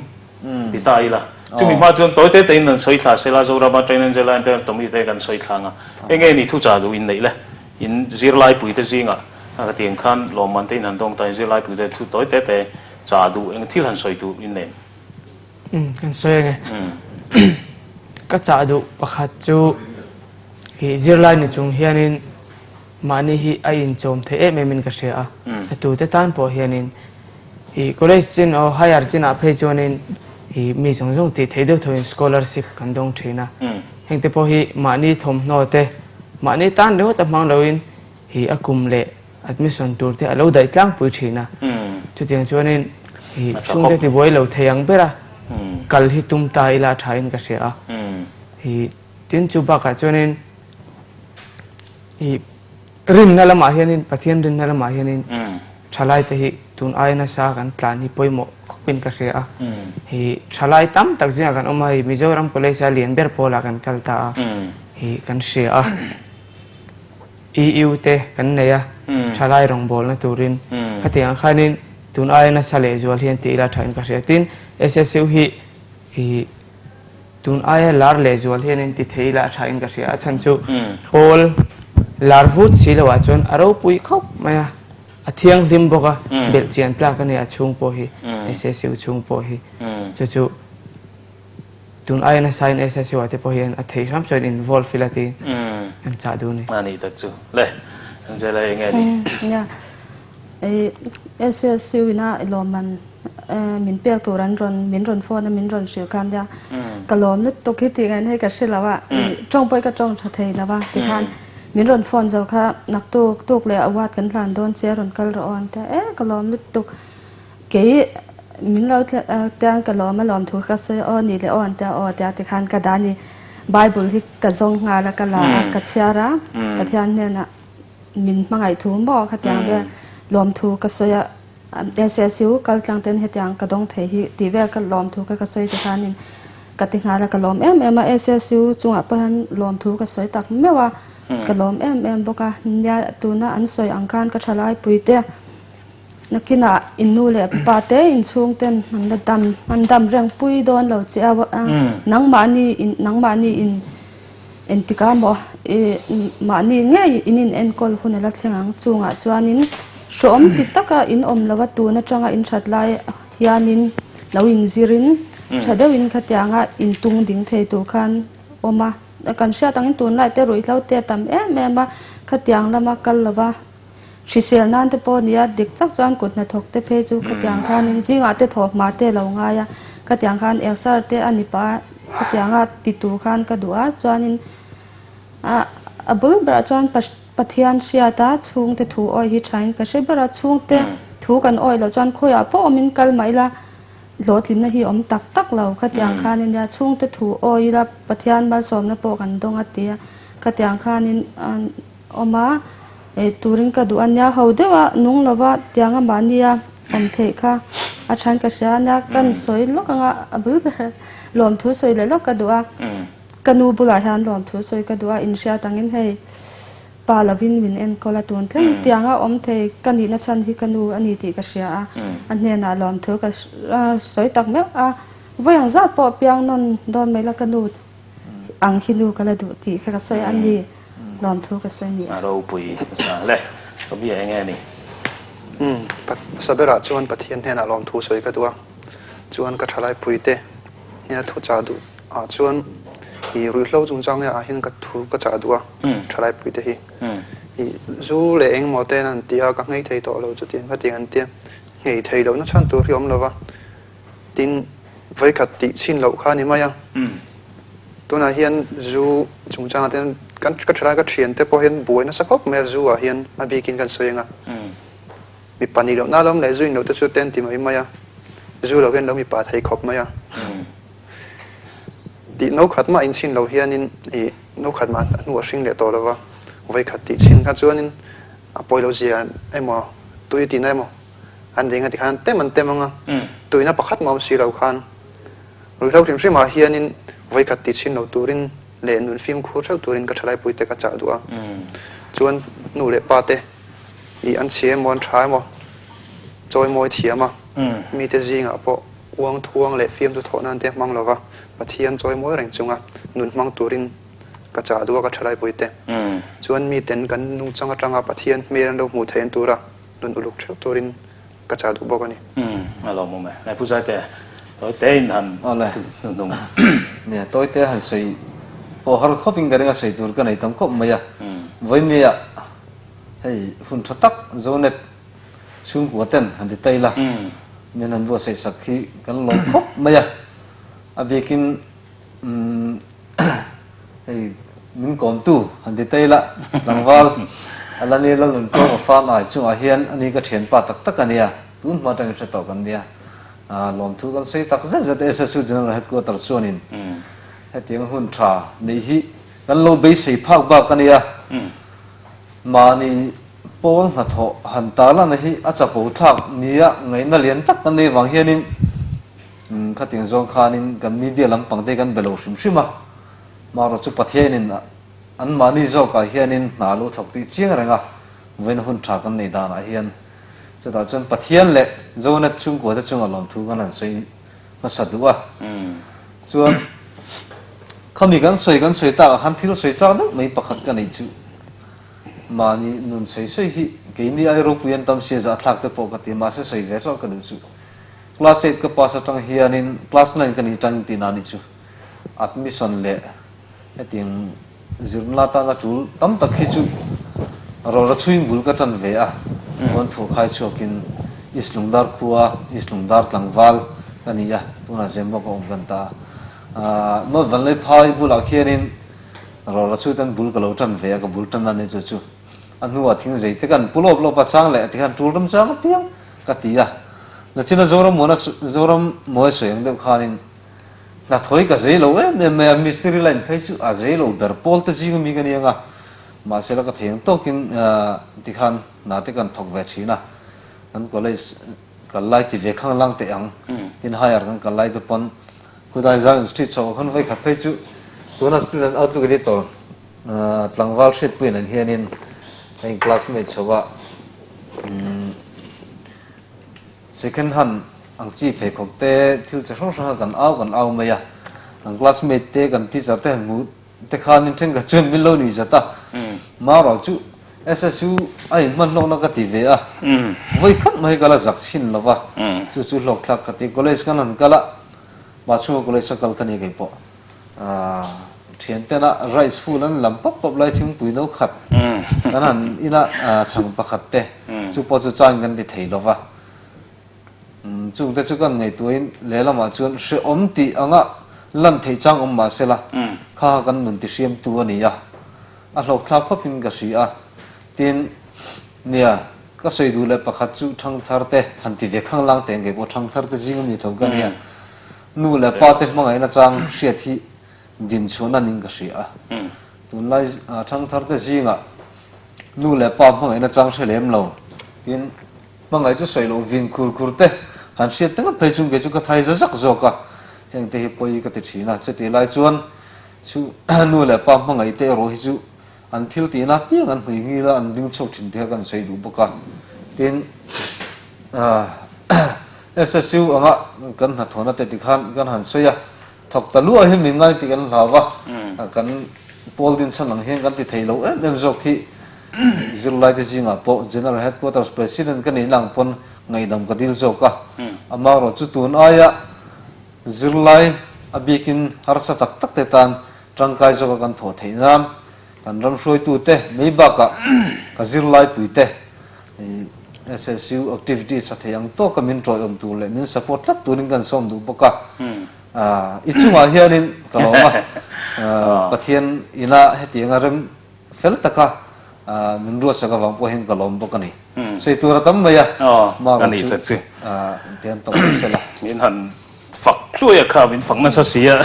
ti ta ila. Chumi hma chuan tawi te tein an sawi thla sela, Zorama Train Angela in te Tommy te kan sawi thla anga. Enge ni thuchah duh in neih le? In zirlaipui te zingah ka tiang khan lawmman te in han dawng ta, in zirlaipui te thu tawi te te chah duh eng thil han sawi duh in neih? Umm kan sawi ange. Ka chah duh pakhat chu hi zirlai ni chung hianin mahni hi a inchawm thei em em in ka hria a, a tute tan pawh hianin Ih college chin aw higher chinah phei chuanin ih mi zawng zawng tih theih deuh thoin scholarship kan dawng thin a. Heng te pawh hi mahni thawmhnaw te mahni tan ringawt a hmang loin ih a kum leh admission tur te a lo daih tlangpui thin a. Chutiang chuanin ih chhungte tibuai lo thei ang bera kal hi tum ta ila a thain ka hria a. Ih tin chu bakah chuanin ih rinna lamah hianin Pathian rinna lamah hianin Thalai te hi tun aia nasa kan tlan hi pawimawh khawpin ka hria a. Hi thalai tam tak zingah kan awm a, hei Mizoram College a lian ber pawlah kan kal ta a, hi kan hria a. EU te kan nei a, thalai rawngbawlna turin. Khatiang ang khanin tun aia nasa lehzual hian tih ila thain ka hria. Tin, SSU hi hi Tun aia lar lehzual hian in ti thei ila a tha in ka hria. A chhan chu pawl lar vut si loh ah chuan a ropui khawp mai a, a thianghlim bawk a, belh chian tlak a ni a chhung pawh hi, SSU chhung pawh hi. Chu chu tun aia nasa in SSU ah te pawh hian a theih hram chuan involve ila tiin an chah duh a ni. A nih tak chu. Le, Angela eng nge ni? Nia, SSU ina lawmman min pek tur an rawn min rawn phone a min rawn hrilh khan nia ka lawm lutuk hi tih ngaihna hi ka hre lo a tawng pawh hi ka tawng tha thei lo a tikhan min rawn phone zo kha naktuk tuk leh award kan hlan dawn che a rawn kal rawh aw an tia e ka lawm lutuk kei min lo tiang ka lawm a lawm thu ka sawi aw ni leh aw an tia aw tia tikhan ka dah a ni. Bible hi ka zawng nghal a, ka la a, ka chhiar a, Pathian hnenah min hmangaih thu maw khatiang vel lawmthu ka sawi a, SSU kal tlang ten hetiang ka dawng thei hi tih vel ka lawmthu kha ka sawi tikhanin ka ti nghal a, ka lawm em em a, SSU chungah pawh hian lawmthu ka sawi tak meuh a, ka lawm em em bawk a, nia tuna an sawi ang khan ka thalai pui te nakinah in nu leh pa te in chhung ten an la dam an dam reng pui dawn lo che a, nangmahni in nangmahni in Engtikah maw i mahni ngei in in enkawl hun a la thleng ang. Chungah chuanin hrawm ti taka in awm lo a, tun atanga in that lai hianin lo inzirin tha deuhin khatianga in tung ding thei tur khan awm a. Kan hriat angin tunlai te ruihhlo te a tam em em a, khatiang lama kal lova Hrisel nan te pawh nia dik tak chuan kut hnathawk te phei chu khatiang khanin zingah te thawhhma te lo ngai a, khatiang khan exer te a ni pah a, khatianga ti tur khan ka duh a, chuanin ah a bul berah chuan Pathian hriata chhungte thu awih hi thain ka hre ber a, chhungte thu kan awih loh chuan khawiah pawh awmin kal mah ila hlawhtlinna hi awm tak tak lo, khatiang khanin nia chhungte thu awih ila Pathian malsawmna pawh kan dawng a ti a, khatiang khanin. Awm a, ei turin ka duh a nia, ho deuh a nung lova tiang a mahni a awm theih kha a than ka hria a nia, kan sawi lawk anga a bul ber lawmthu sawi leh lawk ka duh a, ka nu bulah hian lawmthu sawi ka duh a, inhriat angin hei pa lovin min enkawl a tun thleng tiang a awm thei ka nihna chhan hi ka nu a ni tih ka hria a, a hnenah lawmthu ka sawi tak meuh a, vawi ang zat pawh piang nawn dawn mai la ka nu. Ang hi nu ka la duh tih kha ka sawi a ni, lawmthu ka sawi ni a. A ropui sa le, ka bia eng nge ni? Umm, hmasa berah chuan Pathian hnenah lawmthu sawi ka duh a, chuan ka thalai puite hnena thu chah duh ah chuan i ruihhlo chungchang ah hian ka thu ka chah duh a, thalai puite hi i zu leh engemaw ten an ti a, ka nghei thei tawh lo chutiang khatiang an tia, nghei thei lohna chhan tur hi awm lo va. Tin, vawikhat tih chhin loh kha a ni mai a. Tunah hian zu chungchangah te hian kan ka thalai ka thiante pawh hian buai nasa khawp mai a, zu ah hian a bikin kan sawi ang a. Mipa nih lohna lawm leh zu in loh te chu te an ti mai mai a, zu lo hian lo mipa thei khawp mai a. Tih no khat mah in chhin loh hianin ih no khat mah a hnu a hring leh tawh lo va, vawikhat tih chhin kha chuanin a pawi lo zia emaw tui tihna emaw An ding a ti khan tem an tem ang a, tuina pakhat mah awm si lo khan ruihhlo hrim hrimah hianin vawikhat ti chhin lo turin leh nun fimkhur theuh turin ka thalai te ka chah duh a. Chuan nu leh pa te ih an chhia emaw an tha emaw chawimawi thiam a, mite zingah pawh uang thuang leh fiamthu thawh nan te hmang lova Pathian chawimawi reng chunga nun hmang turin ka chah duh a ka thalai te. Chuan miten kan nungchang atanga Pathian hmel an lo hmuh theih an tur a. Nun uluk theuh turin ka chah duh bawk a ni. Umm, a lawmawm e. Ngai Pu Zaite, Tawite in han hnuhnung. Nia, Tawite han sawi pawh har khawp in ka ring a, sawi tur ka nei tam khawp mai a. Vawinia hei hun tha tak Zonet chhungkua ten han ti tail a, min han buatsaih sak hi kan lawm khawp mai a. A bikin Umm hei min kawmtu han ti tail a, tlangval a la ni Lalnun Tlawng a fan ai chungah hian ani ka thianpa tak tak a nia, tun hma atangin hre tawh kan nia. Lawmthu kan sawi tak zet zet SSU General Headquarter chuanin hetiang hun tha neih hi kan lo beisei phak bak a nia. Mahni pawl hnathawh han tarlana hi a chapo thlak nia ngaihna lian tak kan nei vang hianin Umm khatiang zawng khanin kan media lampang te kan be lo hrim hrim a, marawh chu Pathianin anmahni zawkah hianin hna lo thawk tih chiang reng a, vawiin hun tha kan nei danah hian chutah chuan Pathian leh Zonet chhungkua te chunga lawmthu kan han sawi hmasa duh a. Chuan khami kan sawi kan sawi takah khan thil sawi chak deuh mai pakhat ka neih chu mahni nun sawi sawi hi keini ai ropui an tam sia zahthlak te pawh ka ti a, mahse sawi ve tawh ka duh chu. Class eight ka pass atang hianin class nine ka nih atangin tihna ni chu admission leh hetiang zirna atana tul tam tak hi chu rawra chhuing bul ka tan ve a, puan thu khai chhuakin East Lungdar khua East Lungdar tlangval ka ni a, tunah Zembawk a awm kan ta a. North Vanlaiphai bulah khianin rawra chhui tan bul ka lo tan ve a, ka bul tan a ni chu chu a hnuah thing zei te kan pu lawp lawp a chang leh tikhan tul ram chang apiang. Ka ti a, Nachina Zoram muana Zoram mawi sawi ang deuh khanin Hnathawih ka zei lo em em mai a, mistiri line phei chu a zei lo ber pawl te zing ami ka ni ang a, mahse la ka thei ang tawkin tikhan hna te kan thawk ve thin a, kan college kal lai ti ve khang lang teh ang, tin higher kan kal lai te pawn khudai Zion Street chhoh ah khan vawi khat phei chu tuna student outlook editor tlangval hriatpuiin an hianin ka in classmate chho a. Second hand ang chi pheikhawk te thil chi hrang hrang kha kan au kan au mai a, kan classmate te kan teacher te han hmuh te khanin thenkhat chuan min lo nuih zat a, Marawh chu SSU a inhman hlawkna ka ti ve a, vawi khat mai ka la zak chhin lo va, chu chu hlawkthlak ka ti. College kan han kal a, Machhunga college ka kal ka ni keipawh. Thiantena rice ful an lam pap pap lai thingpui no khat kan han ina chhang pakhat te chu pawh chu chain kan ti thei lova chungte chu kan ngaihtuahin lehlamah chuan hrehawm tih anga lan theih chang awm mahsela kha kha kan nun tihriamtu a ni a, a hlawkthlak khawpin ka hria a, tin nia ka sawi duh leh pakhat chu thangthar te han ti ve khanglang teh ang keipawh thangthar te zing ami tho ka nia. Nu leh pa te hmangaihna chang hriat hi din chhuahna ning ka hria a. Tunlai thangthar te zingah nu leh pa hmangaihna chang hre lem lo. Tin, hmangaih chu sawi loh vin khur khur te han hriat tengawt phei chung kei chu ka thai za zak zawk a. Heng te hi pawi ka ti thin a. Chutih lai chuan chu nu leh pa hmangaih te erawh hi chu An thil tihna piang an hmui ngil a, an ding chhuak thin tih kha kan sawi duh bawk a. Tin, SSU anga kan hnathawhna te tikhan kan han sawi a, thawk ta luah hi min ngai tih kan hlau a, kan pawl din chhan ang hian kan ti thei lo em em zawk hi zirlaite zingah pawh General Headquarters President ka nihna ang pawn ngaihdam ka dil zawk a. Amaherawhchu tun aia zirlai a bikin harsa tak tak te tan Tangkai zawka kan thawh theih nan kan ram hruaitute mai bakah ka zirlaipuite SSU activities a theih ang tawka min tawiawm tur leh min support tlat turin kan sawm duh bawk a. I chungah hianin ka lawm a, Pathian ina hetianga rem fel taka min ruatsak avang pawh hian ka lawm bawk a ni. Sawi tur a tam mai a, marawh chu intian tawk mai sela. Fak hluai a kha min fak nasa si a,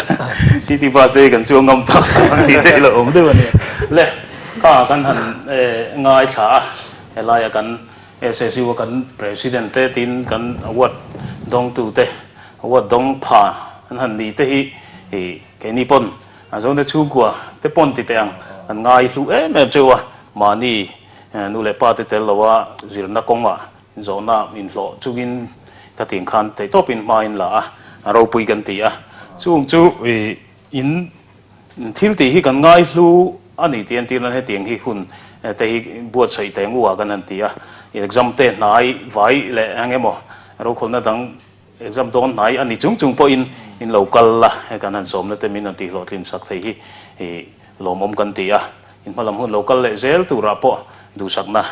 city bus ei kan chuang ngam tak ang tih te ilo awm deuh a nia. Le, kha kan han ngaithla a, helaia kan SSU a kan President te tin kan award dawngtu te, award dawng pha an han ni te hi keini pawn a Zonet chhungkua te pawn ti teh ang kan ngai hlu em em cheu a, mahni nu leh pa te tel lo a zirna kawngah Zawhna inhlawh chungin ka tih khan theihtawpin hma in la a, a ropui kan ti a. Chung chu in thil tih hi kan ngaihlu a ni tih entir nan hetiang hi hun te hi buatsaih teh ngu ah kan han ti a. Exam te hnai vai leh eng emaw rokhawlhna dang exam dawn hnai a ni chung chung pawhin in lo kal la, he kan han sawmna te min rawn tihhlawhtlin sak thei hi lawmawm kan ti a. In hmalam hun lo kal leh zel turah pawh duhsakna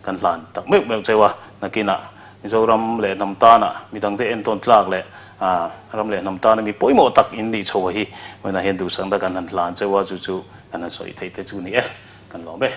Kan hlan tak meuh meuh cheu a, nakinah Mizoram leh hnam tana midangte entawn tlak leh ram leh hnam tana mi pawimawh tak in nih chho a hi vawiinah hian duhsakna kan han hlan cheu a, chu chu kan han sawi theih te chu ni e, kan lawm e.